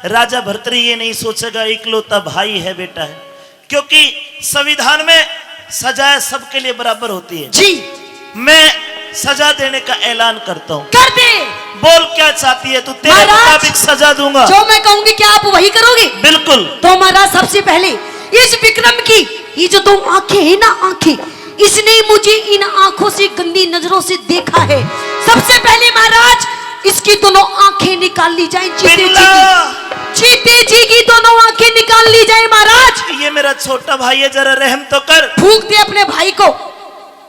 राजा भर्तरी ये नहीं सोचेगा इकलौता भाई है, बेटा है, क्योंकि संविधान में सजाएं सबके लिए बराबर होती है। जी। मैं सजा देने का ऐलान करता हूँ। कर दे। बोल, क्या चाहती है तू? तेरे महाराज, मुताबिक सजा दूंगा। जो मैं कहूंगी, क्या आप वही करोगे? बिल्कुल। तो महाराज, सबसे पहले इस विक्रम की ये जो दो आंखें हैं ना, आंखें, इसने मुझे इन आंखों से, गंदी नजरों से देखा है। सबसे पहले महाराज, इसकी दोनों आंखें निकाल ली जाएं, जीते जी की। जीते जी की दोनों आंखें निकाल ली जाएं महाराज। ये मेरा छोटा भाई है, जरा रहम तो कर। फूंक दे अपने भाई को।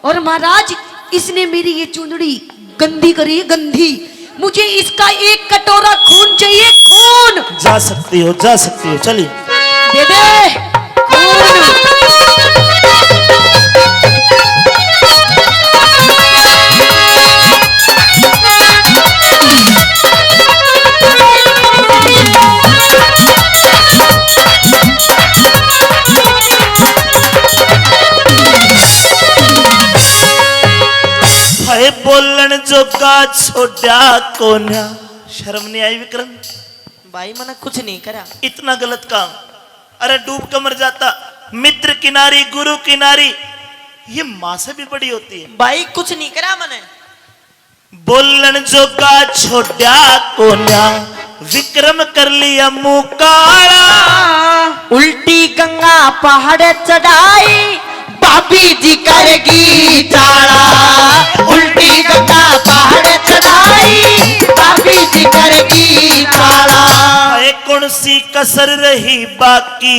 और महाराज, इसने मेरी ये चुंदड़ी गंदी करी, गंदी। मुझे इसका एक कटोरा खून चाहिए, खून। जा सकती हो, जा सकती हो, चलिए। दे दे खून। जोगा छोड़ा कोन्या। शर्म नहीं आई विक्रम? भाई, मैंने कुछ नहीं करा। इतना गलत काम। अरे, डूब के मर जाता। मित्र किनारी, गुरु किनारी, ये माँ से भी बड़ी होती है। भाई, कुछ नहीं करा मैंने। बोलन जोगा छोड़ा कोन्या, विक्रम कर लिया मुंह काला। उल्टी गंगा पहाड़ चढ़ाई, भाभी जी करगी चाला। उल्टी गंगा पहाड़ चढ़ाई, भाभी जी करगी चाला। ए, कौन सी कसर रही बाकी,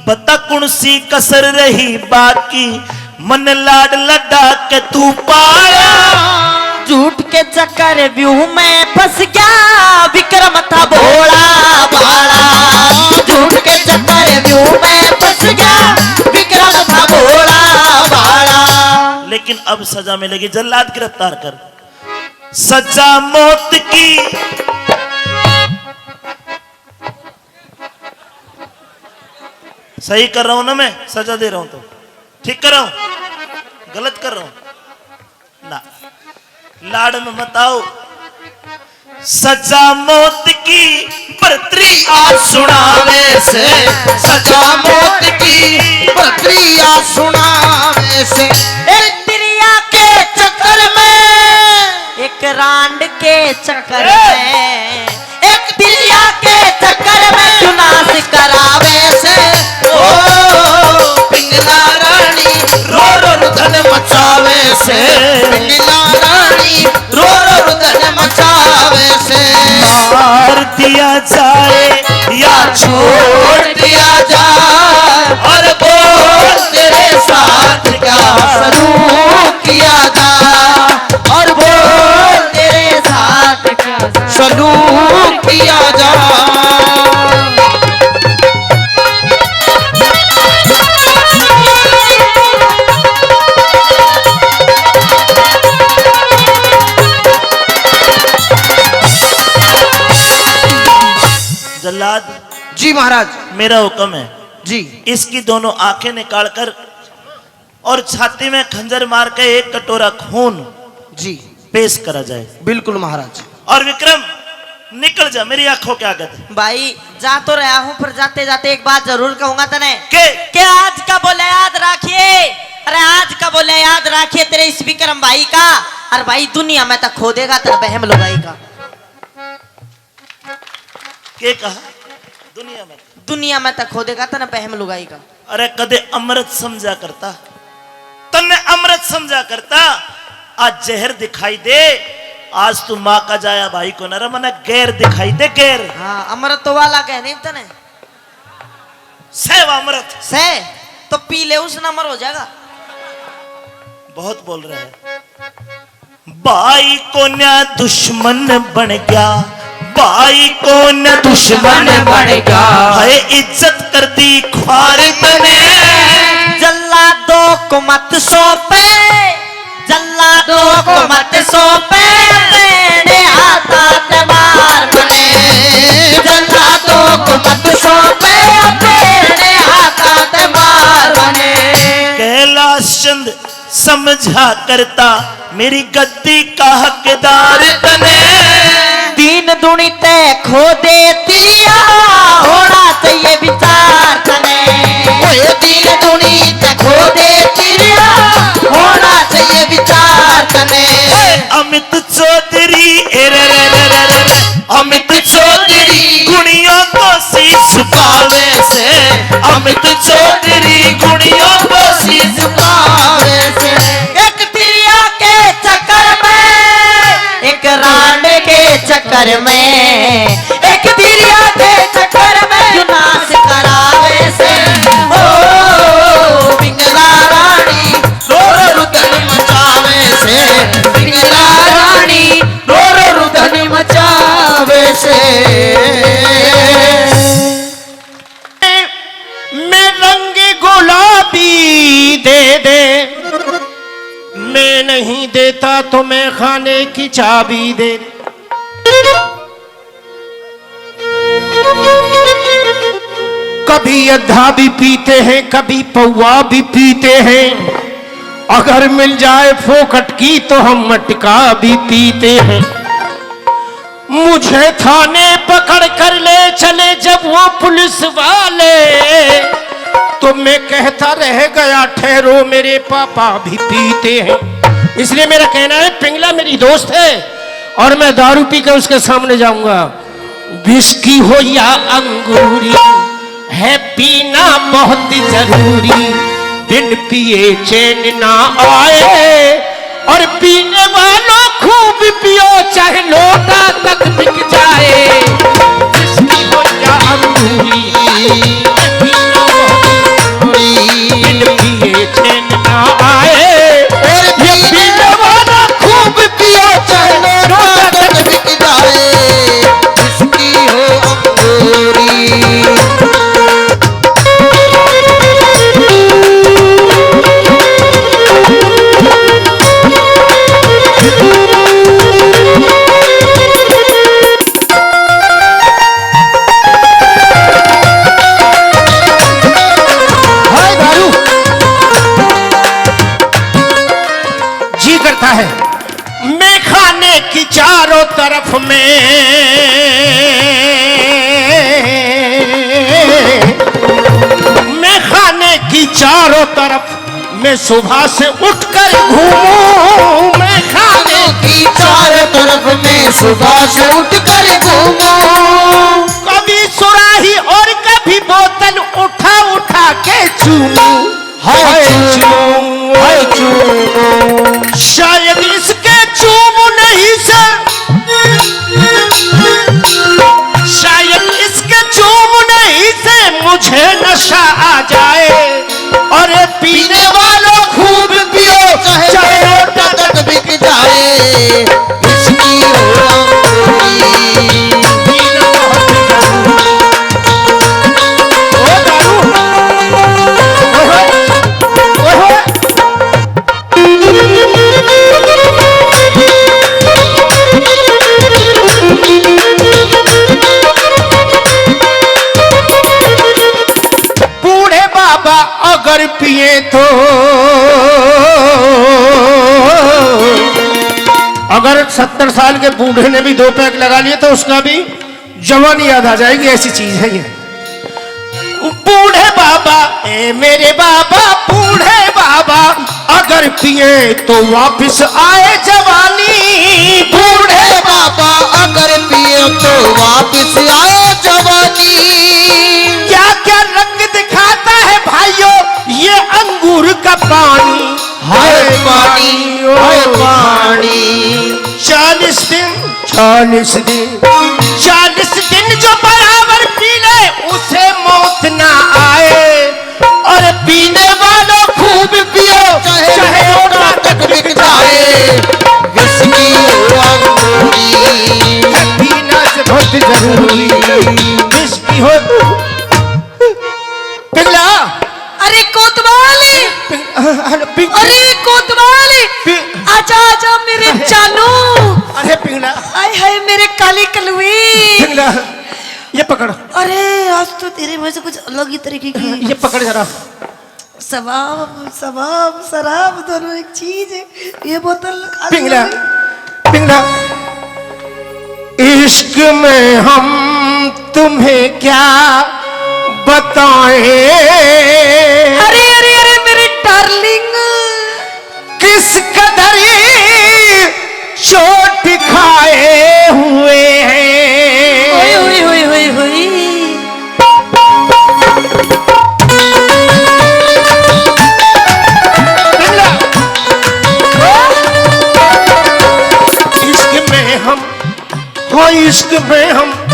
बता कौन सी कसर रही बाकी, मन लाड लडा के तू पाला। झूठ के चक्कर व्यू में फंस गया, विक्रम था भोला भाला। झूठ के चक्कर व्यू में फंस गया, विक्रम था भोला भाला। लेकिन अब सजा मिलेगी, जल्लाद गिरफ्तार कर। सजा मौत की। सही कर रहा हूं ना मैं? सजा दे रहा हूं तो ठीक कर रहा हूं? गलत कर रहा हूं ना? लाड़ में मत आओ। सजा मौत की बरतरी आज सुनावे से, सजा मौत की बरतरी आज सुनावे से। एक तिरिया के चक्कर में, एक रांड के चक्कर ए! में, एक तिरिया के चक्कर में विनाश करावे से। ओ पिंगला रानी रो रो रुदन मचावे से, पिंगला रानी रो रो रुदन मचावे से। मार दिया जाए या छोड़ दिया जाए, और बोल तेरे साथ क्या सलूक किया जाए, और बोल तेरे साथ क्या सलूक किया जाए। जल्लाद, जी महाराज। मेरा हुक्म है, जी। इसकी दोनों आंखें निकालकर और छाती में खंजर मार के एक कटोरा खून, जी, पेश करा जाए। बिल्कुल महाराज। और विक्रम, निकल जा मेरी आंखों के आगे से। भाई, जा तो रहा हूँ, पर जाते जाते एक बात जरूर कहूंगा तने। के? के आज का बोले याद राखिए, अरे आज का बोले याद राखिए तेरे इस विक्रम भाई का। अरे भाई, दुनिया में तो खो देगा तेरा बहम लुगाई का। के कहा? दुनिया में। दुनिया में तो खो देगा तेरा बहम लुगाई का। अरे कदे अमृत समझा करता, तन्ने अमृत समझा करता, आज जहर दिखाई दे। आज तू माँ का जाया भाई को ना रे, मने गैर दिखाई दे, गैर। हाँ, अमृत तो वाला कह नहीं तने। सह वा अमृत। सह तो पी ले, उस नंबर हो जाएगा। बहुत बोल रहे हैं। भाई कोन्या दुश्मन बन गया, भाई कोन्या दुश्मन बन गया। हाय इज्जत कर दी ख्वार तने। जल्लादों को मत सौंपे, जल्लादों को मत सौंपे, अपने हाथा ते मार बने। जल्लादों को मत सौंपे, अपने हाथा ते मार बने। कैलाश चंद समझा करता मेरी गद्दी का हकदार तने। दीन दुनी ते खो दे तिरिया, होना चाहिए विचार तने। ओए दीन दुनी ते खो दे तिरिया, होना चाहिए विचार तने। ओए अमित चौधरी, ए रे रे रे रे रे, अमित चौधरी गुणियों को शीश झुकावे से, अमित चौधरी गुणियों को शीश झुकावे से। एक तिरिया के चक्कर में, एक रांड के चक्कर में, एक तिरिया के चक्कर में विनाश करावे से। ओ पिंगला रानी रो रो रुदन मचावे से, पिंगला रानी रो रो रुदन मचावे से। मैं रंग गुलाबी दे दे, मैं नहीं देता तो मैं खाने की चाबी दे दे। कभी अद्धा भी पीते हैं, कभी पौवा भी पीते हैं, अगर मिल जाए फोकट की तो हम मटका भी पीते हैं। मुझे थाने पकड़ कर ले चले जब वो पुलिस वाले, तो मैं कहता रह गया, "ठहरो, मेरे पापा भी पीते हैं।" इसलिए मेरा कहना है, पिंगला मेरी दोस्त है और मैं दारू पी के उसके सामने जाऊंगा। विस्की हो या अंगूरी, है पीना बहुत जरूरी। बिन पिए चैन ना आए, और पीने वालों खूब पियो, चाहे लोटा तक बिक जाए। विस्की हो या अंगूरी, है पीना बहुत जरूरी। बिन पिए चैन ना आए, और ये पीने वाला खूब पियो, चाहे लोटा तक बिक जाए। विस्की हो अंगूरी। हाय दारू, जी करता है। मैं खाने की चारों तरफ में, मैं खाने की चारों तरफ में सुबह से उठकर घूमूं। मैं खाने की चारों तरफ में सुबह से उठकर घूमूं। कभी सुराही और कभी बोतल उठा उठा के चूमूं। हाय चूमूं, हाय चूमूं। शायद इसके चूमने ही से, शायद इसके चूमने ही से मुझे नशा आ जाए। अरे पीने वालों खूब पियो, चाहे लोटा तक बिक जाए। विस्की हो अंगूरी। पीना बहुत जरूरी। ओ दारू। ओहो। ओहो। बूढ़े बाबा अगर पिए तो, अगर सत्तर साल के बूढ़े ने भी दो पैग लगा लिए तो उसका भी जवानी याद आ जाएगी, ऐसी चीज है ये। बूढ़े बाबा, ए मेरे बाबा, बूढ़े बाबा, अगर पिए तो वापस आए जवानी। बूढ़े बाबा अगर पिए तो वापस आए जवानी। क्या क्या रंग दिखाता है भाइयों ये अंगूर का पानी। हाय पानी, हाय पानी। चालीस दिन, चालीस दिन, चालीस दिन जो बराबर पी ले, उसे मौत ना आए। और पीने वालों खूब पियो, चाहे लोटा तक बिक जाए। विस्की हो अंगूरी। पीना से बहुत जरूरी। विस्की हो। पिंगला। अरे कोतवाल। पिंग-, अरे पिंग-, अरे कोतवाल। पिंग-, आजा, आजा मेरे जानू। अरे पिंगला। हाय हाय मेरे काली कलुई। पिंगला, ये पकड़। अरे आज तो तेरे मुंह से कुछ अलग ही तरीके की। ये पकड़ जरा। शबाब, शबाब, शराब दोनों एक चीज है। ये बोतल खाली पिंगला, हो गई। पिंगला, इश्क में हम तुम्हें क्या बताएं? अरे, अरे, अरे, मेरे डार्लिंग। किस कदर चोट खाए हुए हैं। होए, होए, होए, होए, होए। इश्क में हम, हाँ, इश्क में हम,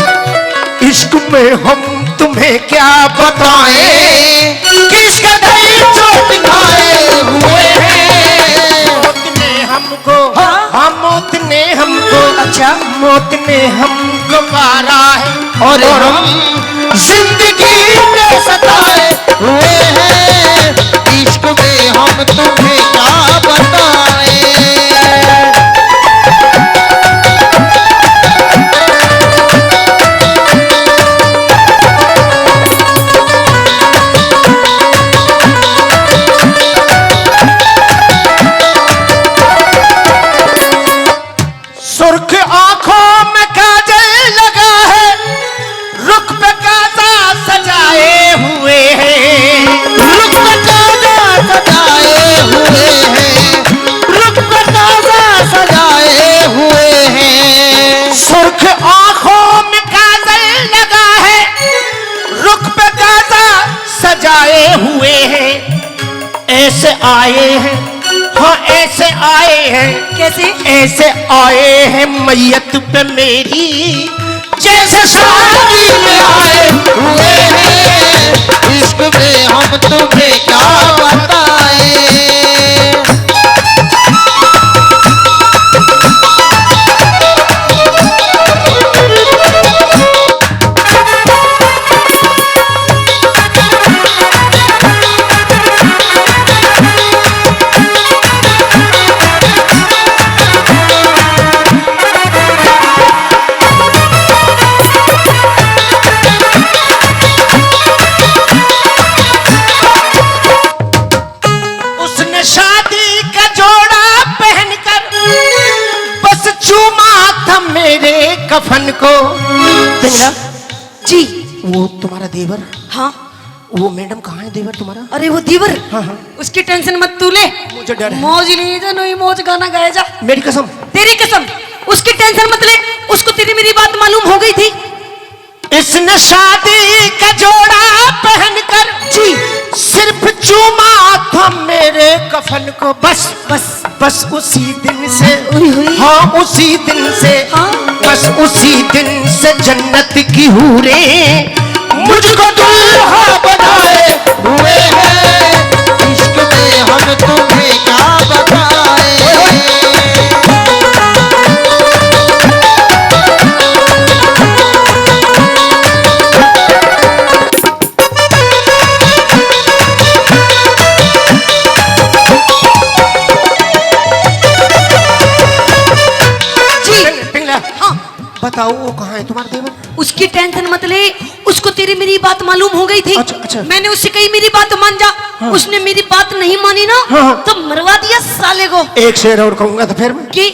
इश्क में हम तुम्हें क्या बताएं, किस कदर चोट खाए हुए हैं। मौत ने हमको, हाँ? हाँ, मौत ने हमको, अच्छा। मौत ने हमको मारा है और हम जिंदगी में सताए हुए हैं। इश्क में हम तुम्हें क्या बताएं। आए हैं, हाँ, ऐसे आए हैं। कैसे? ऐसे आए हैं मैयत पे मेरी, जैसे शादी में आए हुए हैं। इश्क में हम तुम्हें क्या बताएं। उसने शादी का जोड़ा पहनकर बस चूमा था मेरे कफन को। पिंगला, जी। वो तुम्हारा देवर? हाँ। वो मैडम कहाँ है देवर तुम्हारा? अरे वो देवर? हाँ, हाँ। उसकी टेंशन मत तू ले। मुझे डर है। मौज ले जा, नई मौज गाना गाया जा। मेरी कसम। तेरी कसम। उसकी टेंशन मत ले, उसको तेरी मेरी बात मालूम हो गई थी। इसने शादी का जोड़ा पहनकर जी। सिर्फ चूमा था मेरे कफन को, बस। बस। बस उसी दिन से, ओए होए। हाँ, उसी दिन से, हाँ। बस उसी दिन से जन्नत की हूरें मुझको दुल्हा बनाए हुए हैं। इश्क में हम तुम्हें क्या बताएं। जी। पिंगला। हाँ। बताओ, वो कहाँ है तुम्हारा देवर? उसकी टेंशन मत ले, उसको तेरी मेरी बात मालूम हो गई थी। अच्छा, अच्छा। मैंने उससे कही, मेरी बात मान जा। हाँ। उसने मेरी बात नहीं मानी ना, हाँ, हाँ। तो मरवा दिया साले को। एक शेर और कहूंगा तो फिर मैं। की?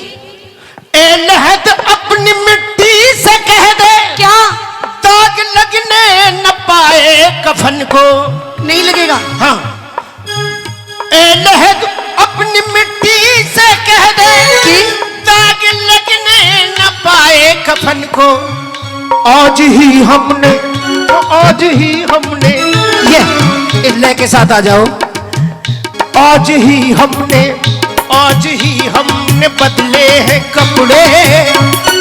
ए लहद, अपनी मिट्टी से कह दे, क्या? दाग लगने न पाए कफन को। नहीं लगेगा। हाँ। ए लहद, अपनी मिट्टी से कह दे कि? दाग लगने न पाए कफन को। आज ही हमने, आज ही हमने, ये इस लय के साथ आ जाओ। आज ही हमने, आज ही हमने बदले हैं कपड़े,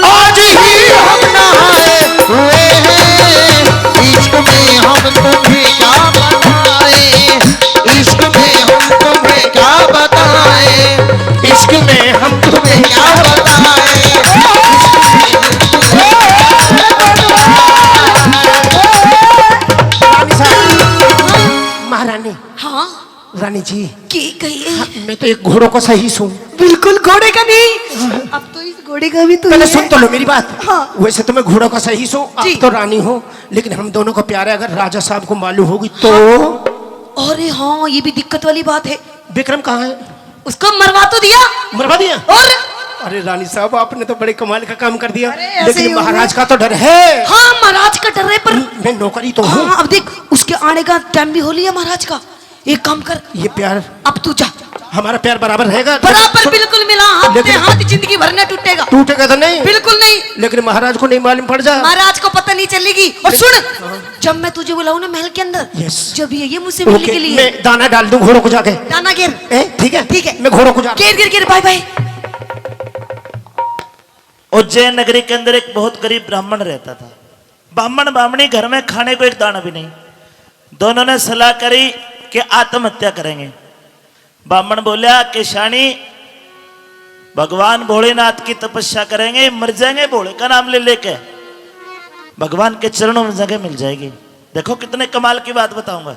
आज ही हम नहाए हुए हैं। इश्क में हम तुम्हें क्या बताएं, इश्क में हम तुम्हें क्या बताएं, इश्क में हम तुम्हें क्या बताएं। रानी साहब, महारानी। हाँ। रानी जी। की कहिए? हाँ, मैं तो एक घोड़ों का सही सूं। बिल्कुल घोड़े का नहीं। अब तो इस घोड़े का भी तो पहले ये सुन तो लो मेरी बात। हाँ। वैसे तो मैं घोड़ों का सही सूं, आप जी। तो रानी हो, लेकिन हम दोनों को प्यार है, अगर राजा साहब को मालूम होगी तो? हाँ। अरे हाँ, ये भी दिक्कत वाली बात है। विक्रम कहाँ है? उसको मरवा तो दिया। मरवा दिया? और? अरे रानी साहब, आपने तो बड़े कमाल का काम कर दिया, अरे, ऐसे लेकिन ही महाराज होगा। का तो डर है। हाँ, महाराज का डर है, पर मैं नौकरी तो हूँ। हाँ, अब देख, उसके आने का टाइम भी हो लिया महाराज का। एक काम कर, ये प्यार अब तू जा। हमारा प्यार बराबर रहेगा? बराबर, बिल्कुल मिला हाथ पे लेकिन हाथ, जिंदगी भर ना टूटेगा। टूटेगा तो नहीं? बिल्कुल नहीं। लेकिन महाराज को नहीं मालूम पड़ जा। महाराज को पता नहीं चलेगी। और सुन, हाँ। जब मैं तुझे बुलाऊं ना महल के अंदर, यस। जब ये, ये मुझसे मिलने ओके, के लिए मैं दाना डाल दूं घोड़ों को जाके। दाना गिर। ए, ठीक है? ठीक है। मैं घोड़ों को जा गिर, गिर, गिर, बाय, बाय। उज्जैन नगरी के अंदर एक बहुत गरीब ब्राह्मण रहता था। ब्राह्मण ब्राह्मणी घर में खाने को एक दाना भी नहीं। दोनों ने सलाह करी कि आत्महत्या करेंगे। ब्राह्मण बोला कि शानी, भगवान भोलेनाथ की तपस्या करेंगे, मर जाएंगे भोले का नाम ले लेके, भगवान के चरणों में जगह मिल जाएगी। देखो कितने कमाल की बात बताऊंगा।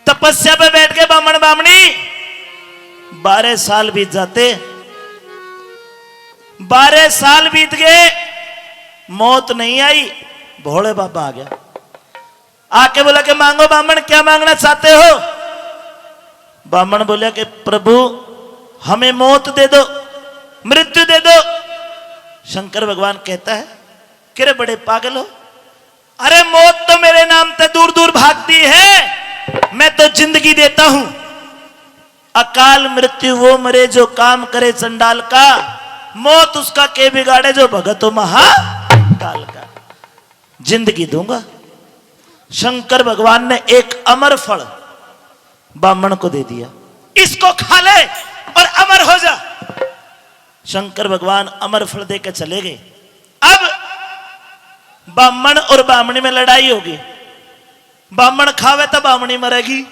तपस्या पे बैठ के ब्राह्मण ब्राह्मणी, बारह साल बीत जाते। बारह साल बीत गए, मौत नहीं आई। भोले बाबा आ गया, आके बोला कि मांगो ब्राह्मण, क्या मांगना चाहते हो? ब्राह्मण बोला कि प्रभु, हमें मौत दे दो, मृत्यु दे दो। शंकर भगवान कहता है कि रे बड़े पागल हो, अरे मौत तो मेरे नाम से दूर दूर भागती है, मैं तो जिंदगी देता हूं। अकाल मृत्यु वो मरे जो काम करे चंडाल का, मौत उसका के बिगाड़े जो भगत हो महाकाल का। जिंदगी दूंगा। शंकर भगवान ने एक अमर फल ब्राह्मण को दे दिया। इसको खा ले और अमर हो जा। शंकर भगवान अमर फल दे के चले गए। अब बामण और बामणी में लड़ाई होगी। बामण खावे तो बामणी मरेगी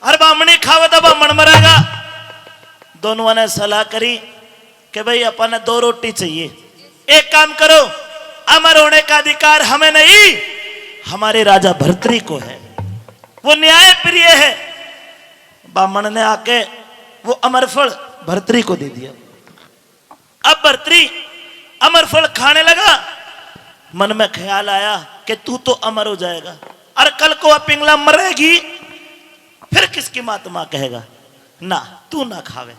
और बामणी खावे तो बामण मरेगा। दोनों ने सलाह करी कि भाई, अपन ने दो रोटी चाहिए, एक काम करो, अमर होने का अधिकार हमें नहीं, हमारे राजा भर्तरी को है, वो न्याय प्रिय है। बामण ने आके वो अमर फल भर्तरी को दे दिया। अब भर्तरी अमर फल खाने लगा। मन में ख्याल आया कि तू तो अमर हो जाएगा और कल को वह पिंगला मरेगी, फिर किसकी माँ तो माँ कहेगा? ना, तू ना खावे।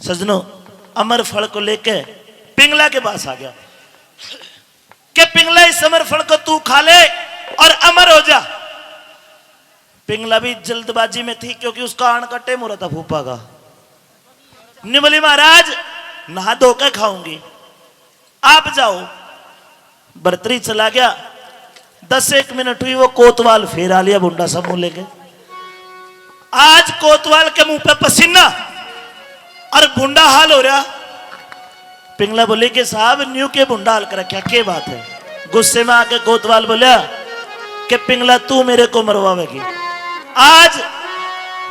सजनों, अमर फल को लेके पिंगला के पास आ गया कि पिंगला, इस अमर फल को तू खा ले और अमर हो जा। पिंगला भी जल्दबाजी में थी, क्योंकि उसका आण का टेम हो रहा था फूफा का। न्यू बोली, महाराज, नहा धो के खाऊंगी, आप जाओ। भर्तरी चला गया। दस एक मिनट हुई, वो कोतवाल फिर आ लिया भुंडा सा मुंह लेके। आज कोतवाल के मुंह पे पसीना और भुंडा हाल हो रहा। पिंगला बोली कि साहब, न्यू के भुंडा हाल कर रखा, के बात है? गुस्से में आके कोतवाल बोला कि पिंगला, तू मेरे को मरवावेगी। आज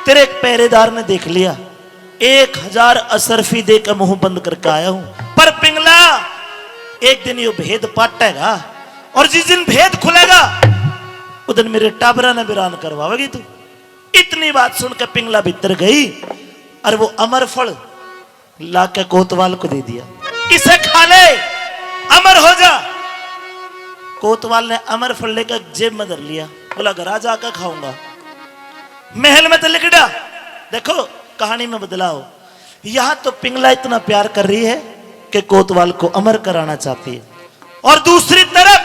तेरे एक पहरेदार ने देख लिया, एक हजार असरफी दे के मुंह बंद करके आया हूं, पर पिंगला, एक दिन यो भेद पाटेगा और जिस दिन भेद खुलेगा, उस दिन मेरे टाबरा ने बिरान करवावेगी तू। इतनी बात सुन के पिंगला भीतर गई और वो अमर फल ला के कोतवाल को दे दिया। इसे खा ले, अमर हो जा। कोतवाल ने अमर फल लेकर जेब में धर लिया, बोला, घर आ जाकर खाऊंगा। महल में तो लिकड़ा। देखो, कहानी में बदलाव। यहां तो पिंगला इतना प्यार कर रही है कि कोतवाल को अमर कराना चाहती है, और दूसरी तरफ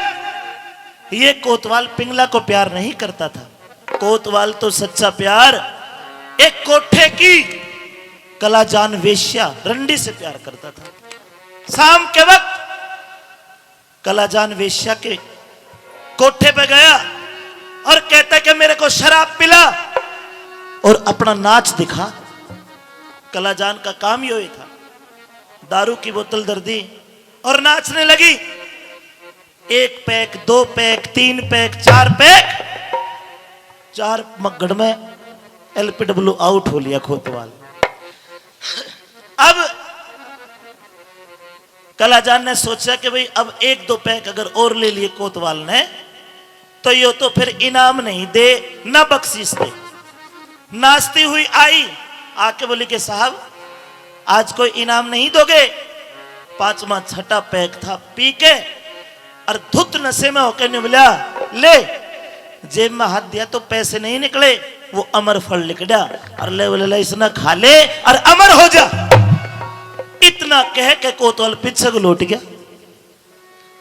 ये कोतवाल पिंगला को प्यार नहीं करता था। कोतवाल तो सच्चा प्यार एक कोठे की कलाजान वेश्या रंडी से प्यार करता था। शाम के वक्त कलाजान वेश्या के कोठे पे गया और कहता कि मेरे को शराब पिला और अपना नाच दिखा। कलाजान का काम यो ही था, दारू की बोतल धर दी और नाचने लगी। एक पैक, दो पैक, तीन पैक, चार पैक, चार मगड़ में एलपीडब्ल्यू आउट हो लिया कोतवाल। अब कलाजान ने सोचा कि भाई, अब एक दो पैक अगर और ले लिए कोतवाल ने, तो यो तो फिर इनाम नहीं दे, ना बख्शीश दे। नाचती हुई आई, आके बोली कि साहब, आज कोई इनाम नहीं दोगे? पांचवा छठा पैक था, पी के और धुत नशे में होके न्यू बोला, ले, जेब में हाथ दिया तो पैसे नहीं निकले, वो अमर फल लिकड़ा और ले बोले, ले, इसने खा ले और अमर हो जा। इतना कह के कोतवाल पीछे को लौट गया।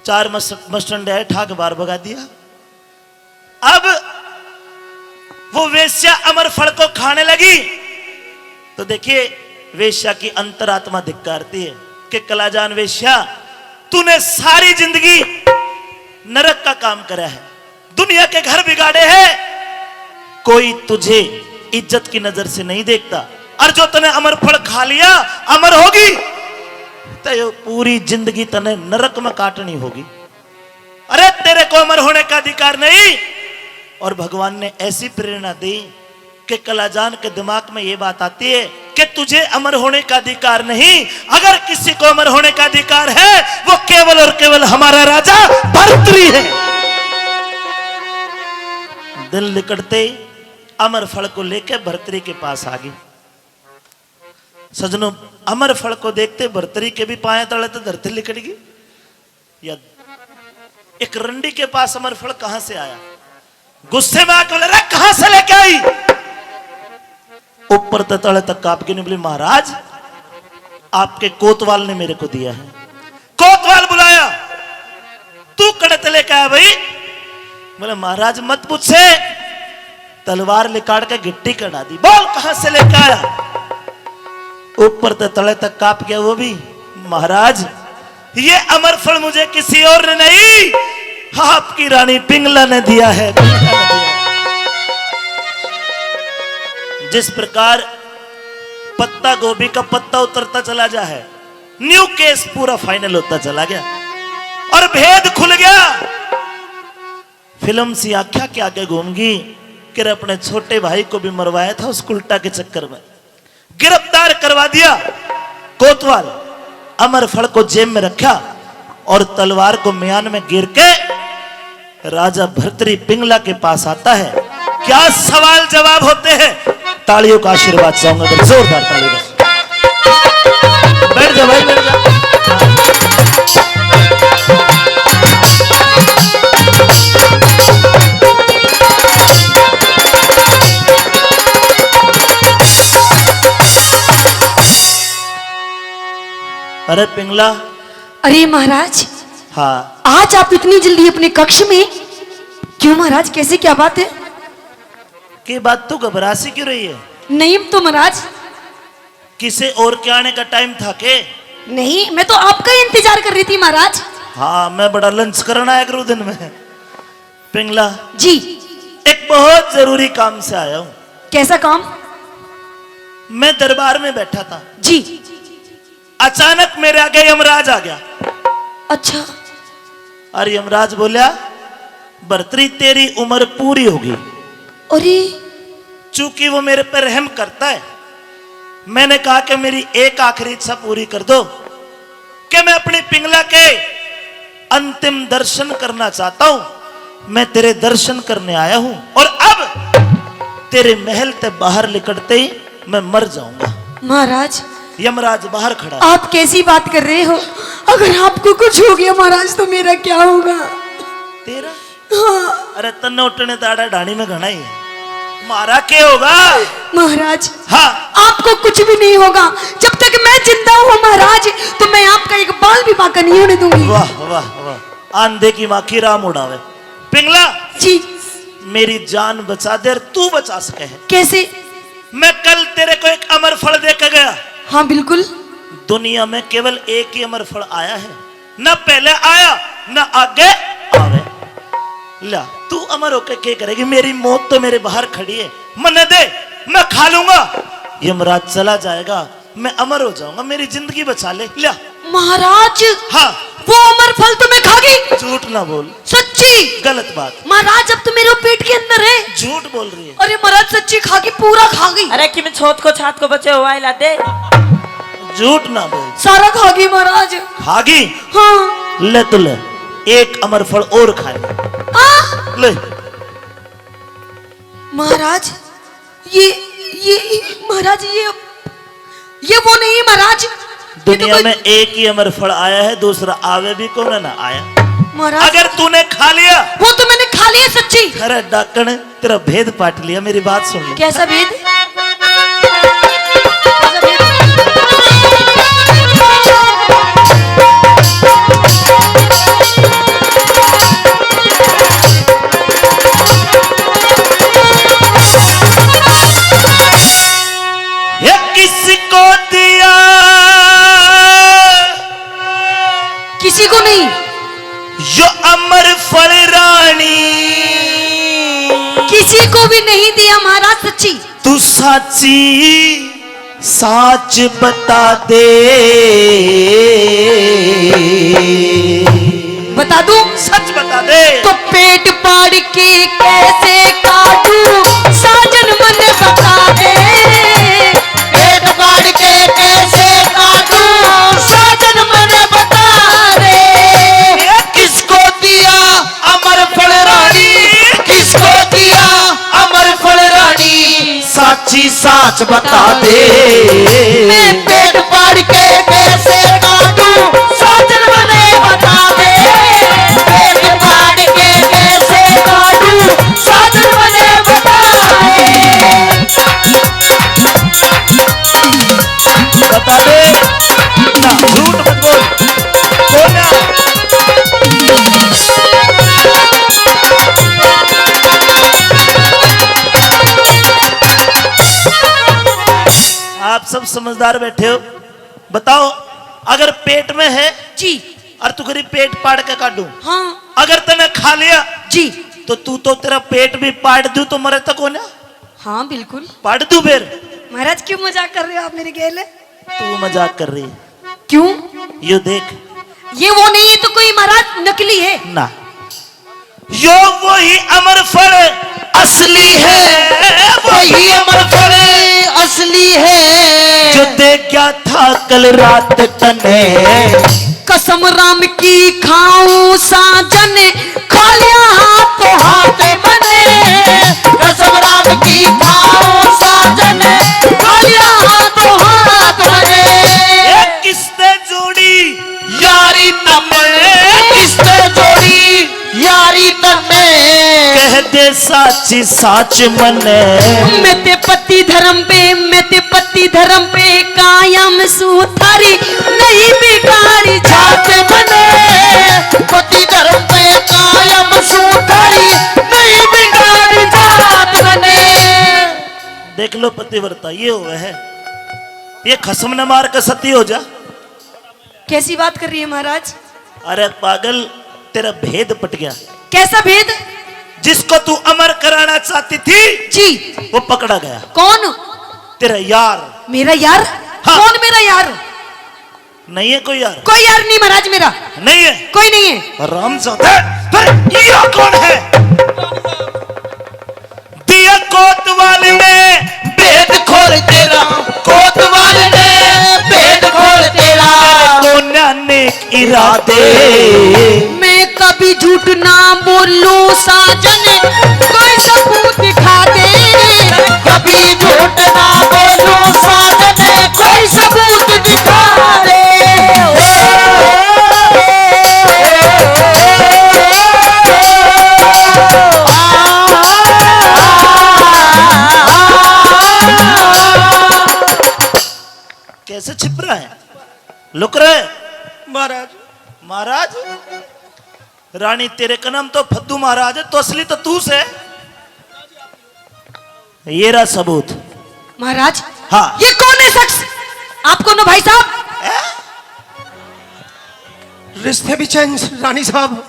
चार मस-, मस्टंडे आए, ठाक बाहर भगा दिया। अब वो वेश्या अमर फल को खाने लगी, तो देखिए, वेश्या की अंतरात्मा धिक्कारती है कि कलाजान वेश्या, तूने सारी जिंदगी नरक का काम करा है, दुनिया के घर बिगाड़े हैं, कोई तुझे इज्जत की नजर से नहीं देखता, और जो तने अमर फल खा लिया, अमर होगी, तो ये पूरी जिंदगी तने नरक में काटनी होगी। अरे, तेरे को अमर होने का अधिकार नहीं। और भगवान ने ऐसी प्रेरणा दी कि कलाजान के दिमाग में ये बात आती है कि तुझे अमर होने का अधिकार नहीं, अगर किसी को अमर होने का अधिकार है, वो केवल और केवल हमारा राजा भर्तरी है। दिन लिकड़ते ही अमर फल को लेके भर्तरी के पास आ गई। सजनों, अमर फल को देखते भर्तरी के भी पाए तले तो धरती लिकड़ गई। या एक रंडी के पास अमर फल कहां से आया? गुस्से में आके बोले, "रे, कहां से लेके आई?" ऊपर ते तले तक कांप के न्यू बोली, "महाराज, आपके कोतवाल ने मेरे को दिया है।" कोतवाल बुलाया, "तू कड़े ते लेके आया भाई?" बोले, "महाराज मत पूछे, तलवार निकाल के गिट्टी कड़ा दी। बोल, कहां से लेके आया?" ऊपर ते तले तक कांप गया वो भी। "महाराज, ये अमर फल मुझे किसी और ने नहीं, आपकी रानी पिंगला ने दिया है, पिंगला ने दिया है।" जिस प्रकार पत्ता गोभी का पत्ता उतरता चला जा है, न्यू केस पूरा फाइनल होता चला गया और भेद खुल गया। फिल्म सी आख्या के आगे घूम गई कि अपने छोटे भाई को भी मरवाया था उस कुलटा के चक्कर में, गिरफ्तार करवा दिया। कोतवाल अमर फल को जेब में रखा और तलवार को म्यान में गिर के राजा भर्तरी पिंगला के पास आता है। क्या सवाल जवाब होते हैं। तालियों का आशीर्वाद चाहूंगा, अगर जोरदार ताली बस। बैठ जा भाई, बैठ जा। अरे पिंगला। अरे महाराज। हाँ। आज आप इतनी जल्दी अपने कक्ष में? क्यों महाराज, कैसे, क्या बात है? की बात, तू घबरा सी क्यों रही है? नहीं तो महाराज। किसी और के आने का टाइम था के? नहीं, मैं तो आपका ही इंतजार कर रही थी महाराज। हाँ, मैं बड़ा लंच करना आया करूँ दिन में। पिंगला जी, एक बहुत जरूरी काम से आया हूँ। कैसा काम? मैं दरबार में बैठा था जी। अचानक मेरे आगे यमराज आ गया। अच्छा। और यमराज बोला, भर्तरी, तेरी उम्र पूरी होगी। अरे। चूंकि वो मेरे पर रहम करता है, मैंने कहा कि मेरी एक आखिरी इच्छा पूरी कर दो कि मैं अपनी पिंगला के अंतिम दर्शन करना चाहता हूं। मैं तेरे दर्शन करने आया हूं और अब तेरे महल ते बाहर निकलते ही मैं मर जाऊंगा। महाराज। यमराज बाहर खड़ा है। आप कैसी बात कर रहे हो? अगर आपको कुछ हो गया महाराज, तो मेरा क्या होगा? तेरा? हाँ। अरे, तन्ने उठने ताड़ा ढाणी में घणा ही है। मारा के होगा? महाराज। हाँ। आपको कुछ भी नहीं होगा। जब तक मैं जिंदा हूँ महाराज, तो मैं आपका एक बाल भी बांका नहीं होने दूंगी। वाह, वाह, वाह। आंधे की माखी राम उड़ावे। पिंगला। जी। मेरी जान बचा दे और तू बचा सके है। कैसे? मैं कल तेरे को एक अमर फल दे के गया। हाँ, बिल्कुल। दुनिया में केवल एक ही अमर फल आया है, ना पहले आया, ना आगे आवे। ल्या, तू अमर होके के करेगी? मेरी मौत तो मेरे बाहर खड़ी है, मन्ने दे, मैं खा लूंगा। यमराज चला जाएगा, मैं अमर हो जाऊंगा, मेरी जिंदगी बचा ले। ल्या। महाराज, हाँ। वो अमर फल तो मैं खा गई। झूठ ना बोल। सच्ची। गलत बात। महाराज, अब तो मेरे पेट के अंदर है। झूठ बोल रही है। अरे महाराज, सच्ची खा गई, पूरा खा गई। अरे किम छोत को छात को बचे हुआ है, ला दे। झूठ ना बोल। सारा खा गई महाराज। खा गई? हाँ। ले तो ले, एक अमर फल और खा ले। आ? ले। महाराज, ये, ये, महाराज, ये, ये वो नहीं महाराज। ये तो दुनिया कोई में एक ही अमर फल आया है, दूसरा आवे भी कौन ना आया। महाराज। अगर तूने खा लिया। वो तो मैंने खा लिया सच्ची। अरे डाकण, तेरा भेद पाट लिया, मेरी बात सुन ले। कैसा भेद? कैसा भेद? ये किसको दिया? किसी को नहीं। यो अमर फल रानी। किसी को भी नहीं दिया महाराज, सच्ची। तू साची साच बता दे। बता दूं? सच बता दे। तो पेट पाड़ के कैसे काटूं, साजन मने बता दे। पेट पाड़ के कैसे काटूं, साजन मने बता दे। ये किसको दिया अमर फल रानी, किसको दिया अमर फल रानी, साची साच बता दे। मैं पेट पाड़ के कैसे काटूं, साजन मने बता दे। पेट पाड़ के कैसे काटूं, साजन मने बता दे। बता दे। ना, झूठ मत बोल। बोल ना। आप सब समझदार बैठे हो, बताओ, अगर पेट में है जी। और तू करी पेट पाड़ के काटूं, हाँ। अगर तने खा लिया जी। तो तू तो, तेरा पेट भी पाड़ दूं तो मरे तो कोन्या। हाँ, बिल्कुल। पाड़ दूं फिर? महाराज, क्यों मजाक कर रहे हो आप मेरे गेल? तू मजाक कर रही। क्यों? यो देख। ये वो नहीं है तो कोई महाराज नकली है? ना, यो वही अमर फल असली है, वही अमर फल असली है, जो दे गया था कल रात तने। कसम राम की खाऊं साजन, खा लिया हाथों हाथ मने। कसम राम की खाऊं साजन, खा लिया हाथों हाथ मने। ए किसने जोड़ी यारी तमने, किसने जोड़ी यारी तमने, कह दे साची साच मने। मैं ते पति धर्म पे, मैं ते पति धर्म पे कायम सू, थारी नहीं बिगाड़ी जात मने। पति धर्म पे कायम सू, थारी नहीं बिगाड़ी जात मने। देख लो पतिव्रता, ये हुआ है, ये खसम न मार के सती हो जा। कैसी बात कर रही है महाराज? अरे पागल, तेरा भेद पट गया। कैसा भेद? जिसको तू अमर कराना चाहती थी, जी। वो पकड़ा गया। कौन? तेरा यार। मेरा यार? हाँ। कौन मेरा यार? नहीं है कोई यार? कोई यार नहीं महाराज मेरा। नहीं है? कोई नहीं है। रामजादा, फिर ये कौन है? दिया कोतवाल ने भेद खोल तेरा, कोतवाल ने भेद खोल तेरा, कोन्या नेक इरादे। मैं कभी झूठ ना बोलूं साजन, कोई सबूत दिखा दे। कभी झूठ ना बोलूं साजन, कोई सबूत दिखा दे। कैसे छिप रहा है, लुक रहा है? महाराज। महाराज? रानी, तेरे का नाम तो फद्दू महाराज है, तो असली तो तू से। ये रहा सबूत। महाराज, हाँ। ये कौन है शख्स? आप कौन हो भाई साहब? रिश्ते भी चेंज, रानी साहब।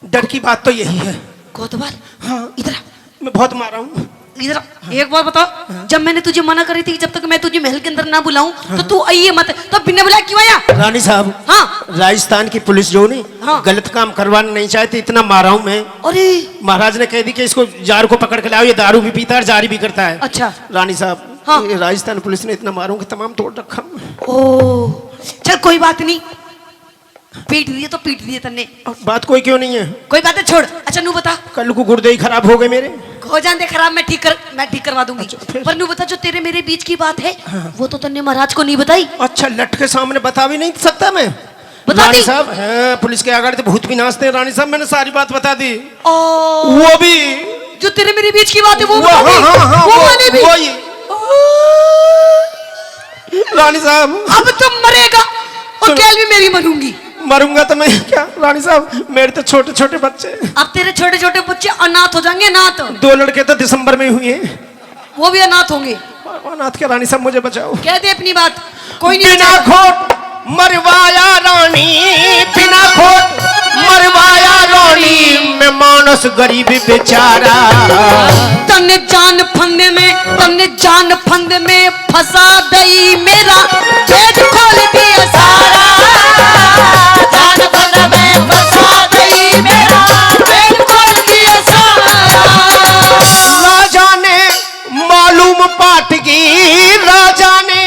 डर की बात तो यही है। कोतवाल, हाँ। इधर आ। मैं बहुत मारा हूँ। इधर आ। एक बात बताओ, जब मैंने तुझे मना करी थी कि जब तक मैं तुझे महल के अंदर ना बुलाऊं तो तू आइए मत, तो बिना बुलाए क्यों आया? रानी साहब, हाँ। राजस्थान की पुलिस जो नहीं, हाँ। गलत काम करवाना नहीं चाहती, इतना मारा हूँ मैं। अरे, महाराज ने कह दी कि इसको, जार को पकड़ के लाओ, ये दारू भी पीता है और जारी भी करता है। अच्छा। रानी साहब, हाँ। ये राजस्थान पुलिस ने इतना मारा हूँ कि तमाम तोड़ रखा हूँ। ओ, चल कोई बात नहीं, पीट दिए तो पीट दिए तन्ने। अब बात कोई क्यों नहीं है? कोई बात है, छोड़। अच्छा नू बता। कल को गुर्दे ही खराब हो गए मेरे। हो जान दे खराब, मैं ठीक कर, मैं ठीक करवा दूंगी। अच्छा, फिर? पर नू बता, जो तेरे मेरे बीच की बात है, वो तो तन्ने महाराज को नहीं बताई। अच्छा, लट के सामने बता भी नहीं सकता मैं? बता रानी दी। साहब, हाँ, पुलिस के आगे तो भूत भी नाचते हैं। रानी साहब, मैंने सारी बात बता दी। ओ, वो भी। जो तेरे मेरे बीच की बात है वो वो, बता दी। हाँ, हाँ, हाँ, वो वो, वाली भी। वही। रानी साहब। अब तो मरेगा और सुनो। कल भी मेरी मरूंगी। मरूंगा तो मैं क्या रानी साहब, मेरे तो छोटे छोटे बच्चे। अब तेरे छोटे छोटे बच्चे अनाथ हो जाएंगे, अनाथ। दो लड़के तो दिसंबर में हुए हैं। वो भी अनाथ होंगे। अनाथ के रानी साहब, मुझे बचाओ। कह दे अपनी बात, कोई नहीं बिना बचाएगा। खोट मरवाया रानी, बिना खोट मरवाया रानी, मैं मानस गरीब बेचारा। तन्ने जान फंदे में, तन्ने जान फंदे में फंसा दई मेरा, पेट खोल दिया सारा। जान फंदे में फंसा दई मेरा, पेट खोल दिया सारा। राजा ने मालूम पाटगी, राजा ने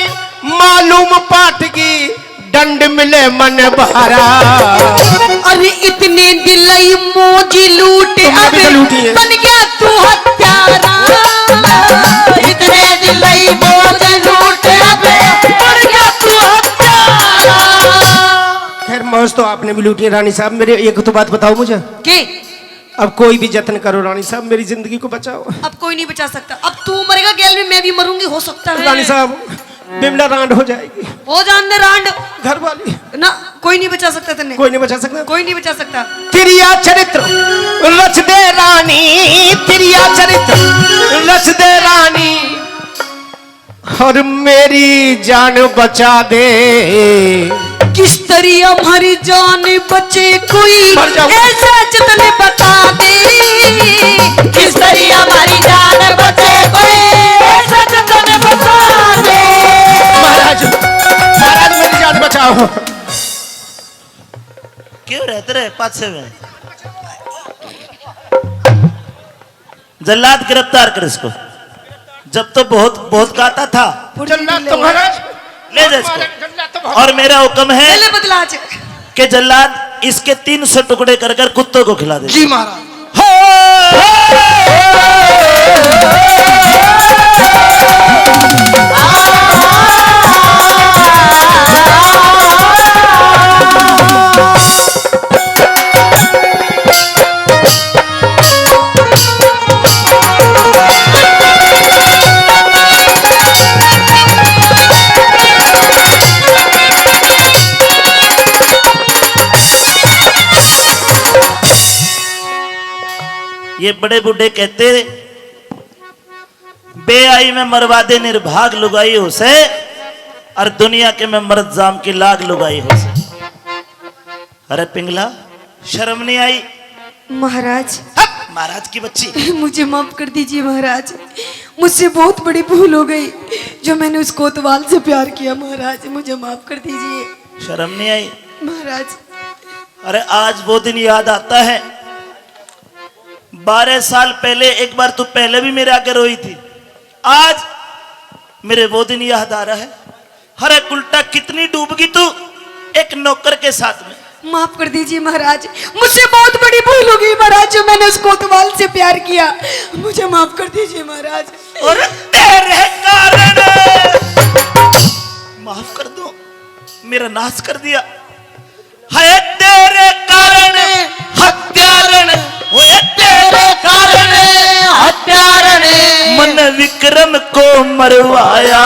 मालूम पाटगी, दंड मिले मन भारा। अरे इतने दिलाई मौज लूट तुमने भी तो अबे लूटी है। बन गया तू हत्यारा। इतने दिलाई मौज लूट अबे बन गया तू हत्यारा। खैर, मौज तो आपने भी लूटी है रानी साहब। मेरे एक तो बात बताओ मुझे। के? अब कोई भी जतन करो रानी साहब, मेरी जिंदगी को बचाओ। अब कोई नहीं बचा सकता। अब तू मरेगा, गैल में मैं भी मरूंगी, हो सकता है। रानी साहब, बिमला रांड हो जाएगी। हो जान दे रांड। घर वाली। ना, कोई नहीं बचा सकता तन्ने। कोई नहीं बचा सकता। कोई नहीं बचा सकता। तिरिया चरित्र रच दे रानी, तिरिया चरित्र रच दे रानी, और मेरी जान बचा दे। किस तरी हमारी जान बचे कोई मर जाऊं। ऐसा जतन बता दे। किस तरी हमारी जान बचे कोई ऐसा जतन बता अच्छे में। जल्लाद, गिरफ्तार कर इसको। जब तो बहुत, बहुत गाता था। जल्लाद तो महाराज। ले जा इसको। जल्लाद तो महाराज। और मेरा हुक्म है ले ले बदला आज। कि जल्लाद, इसके तीन सौ टुकड़े कर कर कुत्तों को खिला दे। जी महाराज। ये बड़े बूढ़े कहते, बेआई में मरवा दे निर्भाग लुगाई हो से, और दुनिया के में मर्द जाम की लाग लुगाई हो से। अरे पिंगला, शर्म नहीं आई? महाराज। हट, महाराज की बच्ची। मुझे माफ कर दीजिए महाराज, मुझसे बहुत बड़ी भूल हो गई जो मैंने उस कोतवाल से प्यार किया। महाराज, मुझे माफ कर दीजिए। शर्म नहीं आई? महाराज। अरे, आज वो दिन याद आता है, बारह साल पहले, एक बार तू पहले भी मेरे आगे रोई थी, आज मेरे वो दिन याद आ रहा है। अरे उल्टा कितनी डूबगी तू एक नौकर के साथ में। माफ कर दीजिए महाराज, मुझसे बहुत बड़ी भूल हो गई महाराज, जो मैंने उस कोतवाल से प्यार किया, मुझे माफ कर दीजिए महाराज। और तेरे कारण, माफ कर दो, मेरा नाश कर दिया। है तेरे कारण हत्यारण, ओए तेरे कारण हत्यारण। मन विक्रम को मरवाया।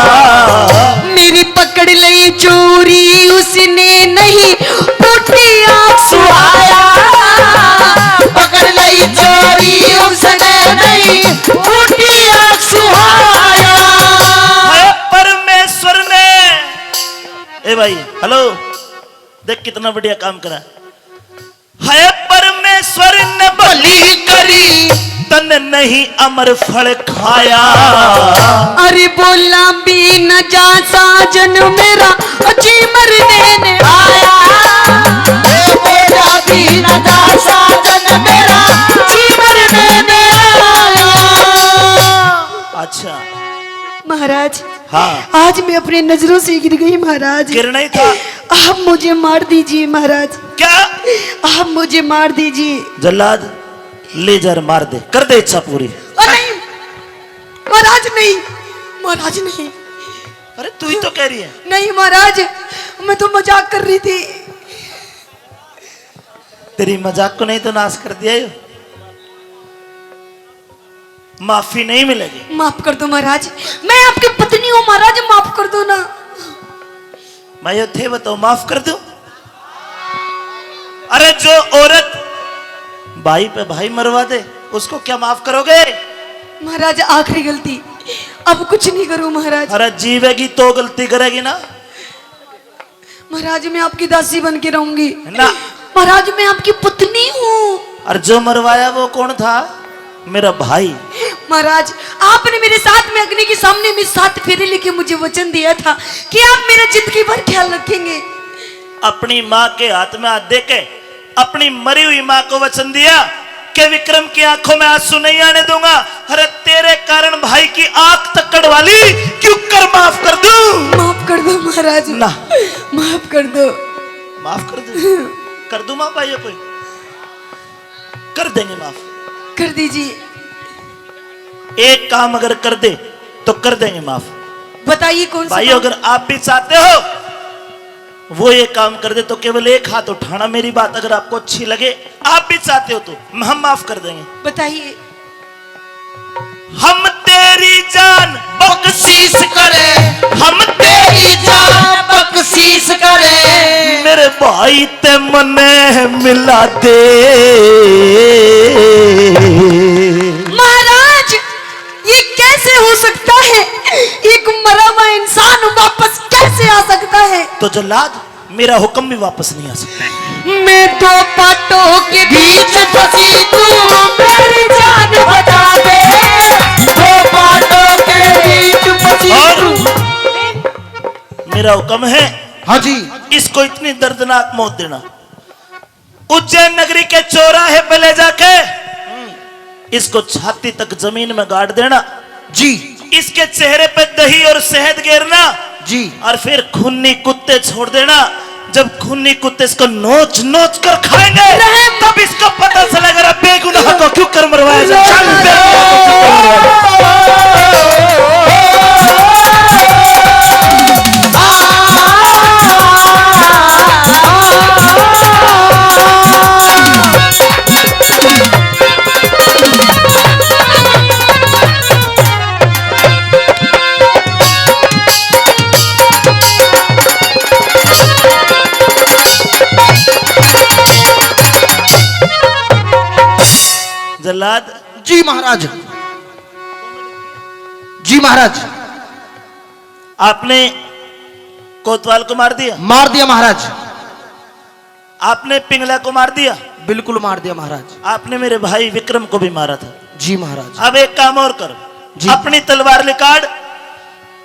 मेरी पकड़ लई चोरी उसने नहीं फूटी आंख सुहाया। पकड़ लई चोरी उसने नहीं फूटी आंख सुहाया। है परमेश्वर ने, ए भाई, हेलो, देख कितना बढ़िया काम करा। है परमेश्वर ने भली करी, तन नहीं अमर फल खाया। अरे बोला भी न जा साजन मेरा, जी मरने ने आया। ए बोला भी न जा साजन मेरा, जी मरने ने आया। अच्छा। महाराज, हाँ। आज मैं अपनी नजरों से गिर गई महाराज। गिरना ही था। आप मुझे मार दीजिए महाराज। क्या? आप मुझे मार दीजिए। जल्लाद, ले जा, मार दे, कर दे इच्छा पूरी। ओ नहीं महाराज, नहीं महाराज, नहीं। अरे तू ही तो कह रही है। नहीं महाराज, मैं तो मजाक कर रही थी। तेरी मजाक को नहीं तो नाश कर दिया यो। माफी नहीं मिलेगी। माफ कर दो महाराज, मैं आपकी पत्नी हूँ महाराज, माफ कर दो ना। मैं यो थे बताओ, माफ कर दूं? अरे जो औरत भाई पे भाई मरवा दे, उसको क्या माफ करोगे? महाराज आखिरी गलती, अब कुछ नहीं करूँ महाराज। अरे जीवेगी तो गलती करेगी ना। महाराज, मैं आपकी दासी बन के रहूंगी। ना। महाराज, मैं आपकी पत्नी हूँ। और जो मरवाया वो कौन था? मेरा भाई। महाराज, आपने मेरे साथ में अग्नि के सामने में सात फेरे लेके मुझे वचन दिया था कि आप मेरा जिंदगी भर ख्याल रखेंगे। अपनी माँ के हाथ में हाथ देके अपनी मरी हुई माँ को वचन दिया कि विक्रम की आंखों में आंसू नहीं आने दूंगा। अरे तेरे कारण भाई की आंख तक कढ़वा ली, क्यों कर माफ कर दूं? माफ कर दो महाराज। ना। माफ कर दो। माफ कर दूं? कर दूं माफ भाइयों को? कर देंगे माफ। कर दीजिए। एक काम अगर कर दे तो कर देंगे माफ। बताइए कौन सा भाइयों, काम? अगर आप भी चाहते हो वो ये काम कर दे तो केवल एक हाथ उठाना, मेरी बात अगर आपको अच्छी लगे, आप भी चाहते हो तो हम माफ कर देंगे। बताइए। हम तेरी जान बख्शीश करें, हम तेरी जान बख्शीश करें। मेरे भाई ते मने मिला दे। महाराज, ये कैसे हो सकता है? एक मरा हुआ इंसान वापस कैसे आ सकता है? तो जल्लाद, मेरा हुक्म भी वापस नहीं आ सकता। मैं दो पाटों के बीच फंसी, तू मेरी जान बचा दे। दो पाटों के बीच फंसी और तू। मेरा हुक्म है, हाँ जी। इसको इतनी दर्दनाक मौत देना। उज्जैन नगरी के चौराहे पे ले जाके इसको छाती तक जमीन में गाड़ देना। जी। इसके चेहरे पे दही और शहद गेरना। जी। और फिर खूनी कुत्ते छोड़ देना। जब खूनी कुत्ते इसको नोच नोच कर खाएंगे, तब इसका पता चलेगा, बेगुनाह को क्यों कर मरवाया जाए। जल्लाद। जी महाराज। जी महाराज। आपने कोतवाल को मार दिया? मार दिया महाराज। आपने पिंगला को मार दिया? बिल्कुल मार दिया महाराज। आपने मेरे भाई विक्रम को भी मारा था। जी महाराज। अब एक काम और कर, जी। अपनी तलवार निकाल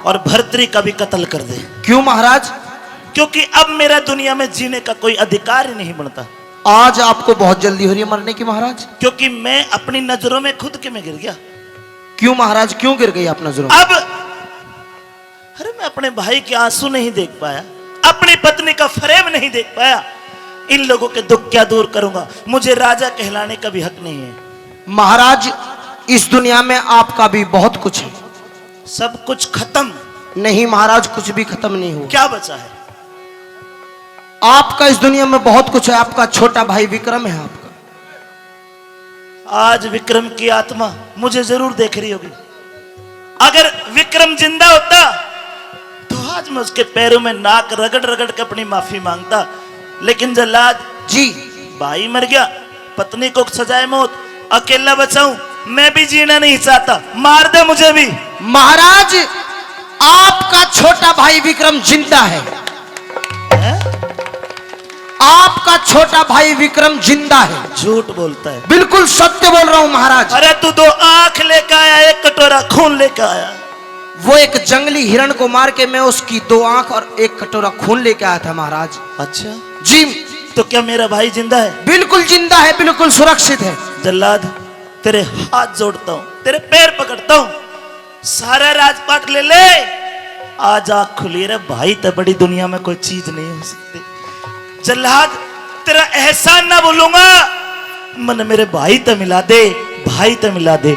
और भर्तरी का भी कत्ल कर दे। क्यों महाराज? क्योंकि अब मेरा दुनिया में जीने का कोई अधिकार ही नहीं बनता। आज आपको बहुत जल्दी हो रही है मरने की महाराज। क्योंकि मैं अपनी नजरों में खुद के में गिर गया। क्यों महाराज, क्यों गिर गई आप नजरों में? अब अरे, मैं अपने भाई के आंसू नहीं देख पाया, अपनी पत्नी का फरेब नहीं देख पाया। इन लोगों के दुख क्या दूर करूंगा? मुझे राजा कहलाने का भी हक नहीं है। महाराज, इस दुनिया में आपका भी बहुत कुछ है। सब कुछ खत्म। नहीं महाराज, कुछ भी खत्म नहीं हुआ। क्या बचा है? आपका इस दुनिया में बहुत कुछ है। आपका छोटा भाई विक्रम है आपका। आज विक्रम की आत्मा मुझे जरूर देख रही होगी। अगर विक्रम जिंदा होता तो आज मैं उसके पैरों में नाक रगड़ रगड़ के अपनी माफी मांगता। लेकिन जल्लाद जी, भाई मर गया, पत्नी को सजाए मौत, अकेला बचाऊं, मैं भी जीना नहीं चाहता, मार दे मुझे भी। महाराज, आपका छोटा भाई विक्रम जिंदा है। हैं? आपका छोटा भाई विक्रम जिंदा है। झूठ बोलता है। बिल्कुल सत्य बोल रहा हूं महाराज। अरे, तू दो आंख लेकर आया, एक कटोरा खून लेकर आया। वो एक जंगली हिरण को मार के मैं उसकी दो आंख और एक कटोरा खून लेके आया था महाराज। अच्छा। जी। तो क्या मेरा भाई जिंदा है? बिल्कुल जिंदा है, बिल्कुल सुरक्षित है। जल्लाद, तेरे हाथ जोड़ता हूँ, तेरे पैर पकड़ता हूँ, सारा राजपाट ले ले, आज आँख खुली रे भाई, ते बड़ी दुनिया में कोई चीज नहीं हो सकती। जल्लाद, तेरा एहसान ना भूलूंगा, मन मेरे भाई ते मिला दे, भाई ते मिला दे।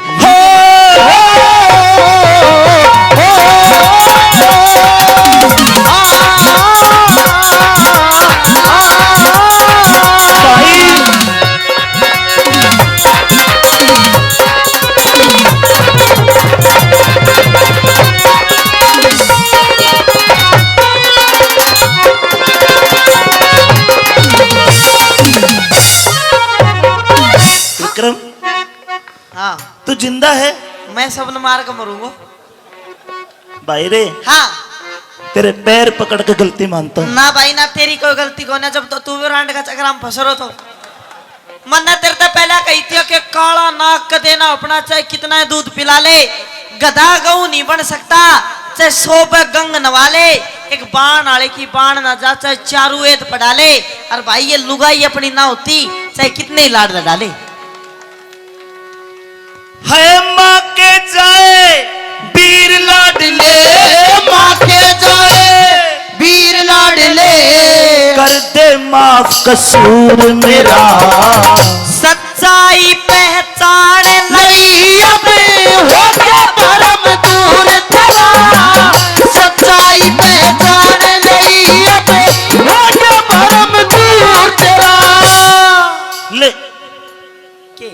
विक्रम, हाँ। तू जिंदा है? मैं सबने मार के मरूंगा। भाई रे, हाँ। तेरे पैर पकड़ के गलती मानता हूँ। ना भाई ना, तेरी कोई गलती कोनी, जब तो तू भी रांड का चक्कर में फंस रहो तो। मन्ने तेरे ते पहला कही थी कि काला नाग कदे ना अपना, चाहे कितना ही दूध पिला ले, गधा गऊ नहीं बन सकता, चाहे सौ पे गंग नवा ले। एक बाण आले की बाण ना जा, चाहे चारू एत पड़ा ले। और भाई, ये लुगाई अपनी ना होती, चाहे कितने ही लाड लड़ा ले। है माँ के जाए वीर लाडले, माँ के जाए वीर लाडले, कर दे माफ कसूर मेरा। सच्चाई पहचान नहीं अब, हो गया भरम दूर तेरा। सच्चाई पहचान नहीं अब, हो गया भरम दूर तेरा। ले, के?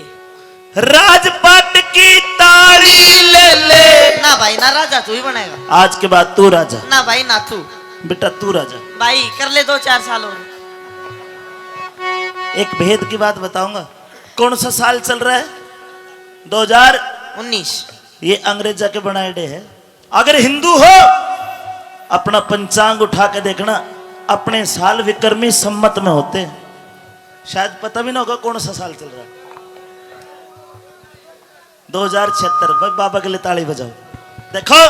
राजपाट की तारी ले ले। ना भाई ना, राजा तू ही बनेगा। आज के बाद तू राजा। ना भाई ना, तू। बेटा तू राजा। भाई कर ले दो चार साल और। एक भेद की बात बताऊंगा। कौन सा साल चल रहा है? दो हज़ार उन्नीस। ये अंग्रेजा के बनाए डे है। अगर हिंदू हो, अपना पंचांग उठा के देखना, अपने साल विक्रमी संवत में होते हैं। शायद पता भी ना होगा कौन सा साल चल रहा है। दो हज़ार छिहत्तर। भाई, बाबा के लिए ताली बजाओ। देखो,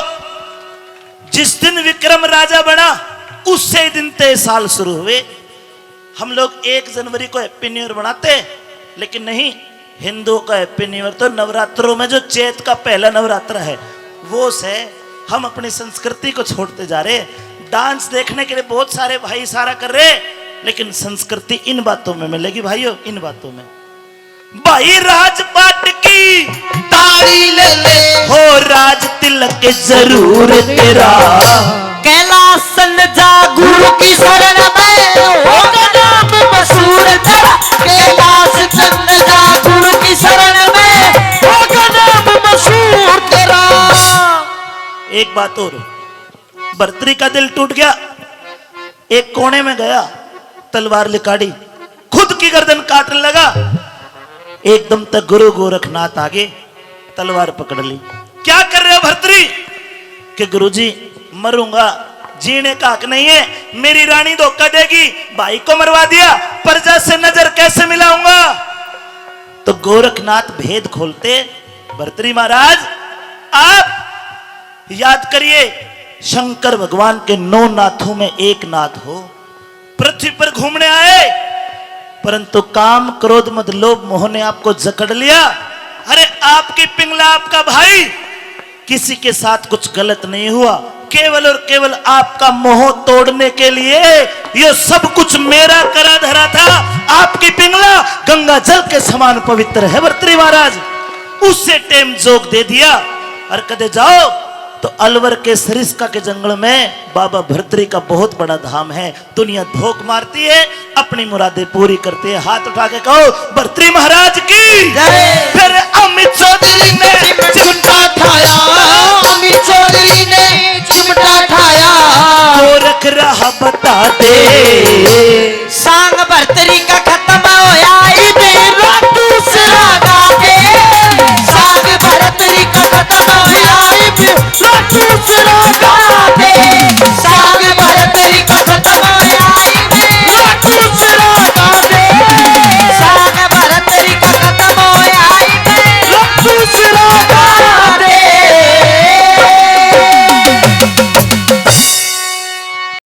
जिस दिन विक्रम राजा बना, उसी दिन ते साल शुरू हुए। हम लोग एक जनवरी को हैप्पी न्यू ईयर मनाते, लेकिन नहीं, हिंदुओं का हैप्पी न्यू ईयर तो नवरात्रों में, जो चैत का पहला नवरात्र है, वो से। हम अपनी संस्कृति को छोड़ते जा रहे। डांस देखने के लिए बहुत सारे भाई इशारा कर रहे, लेकिन संस्कृति इन बातों में मिलेगी भाइयों, इन बातों में। भाई राजपाट की तारी ले ले, हो राज तिलक जरूर तेरा। कैलाश न जा गुरु की शरण में, होगा नाम मशहूर तेरा। कैलाश न जा गुरु की शरण में, होगा नाम मशहूर तेरा। एक बात और, भर्तरी का दिल टूट गया, एक कोने में गया, तलवार लिकाड़ी, खुद की गर्दन काटने लगा। एकदम तक गुरु गोरखनाथ आगे तलवार पकड़ ली। क्या कर रहे हो भर्तरी? कि गुरुजी, मरूंगा, जीने का हक नहीं है, मेरी रानी धोखा देगी, भाई को मरवा दिया, प्रजा से नजर कैसे मिलाऊंगा? तो गोरखनाथ भेद खोलते, भर्तरी महाराज, आप याद करिए, शंकर भगवान के नौ नाथों में एक नाथ हो, पृथ्वी पर घूमने आए, परंतु काम, क्रोध, मद, लोभ, मोह ने आपको जकड़ लिया। अरे, आपकी पिंगला, आपका भाई, किसी के साथ कुछ गलत नहीं हुआ, केवल और केवल आपका मोह तोड़ने के लिए ये सब कुछ मेरा करा धरा था। आपकी पिंगला गंगा जल के समान पवित्र है भर्तरी महाराज। उससे टेम जोग दे दिया। और कदे जाओ तो अलवर के सरिस्का के जंगल में बाबा भर्तरी का बहुत बड़ा धाम है। दुनिया धोख मारती है, अपनी मुरादें पूरी करती है। हाथ उठा के कहो, भर्तरी महाराज की जय। फिर अमित चौधरी ने चिमटा ठाया, अमित चौधरी ने चिमटा ठाया। गोरख राह बता दे,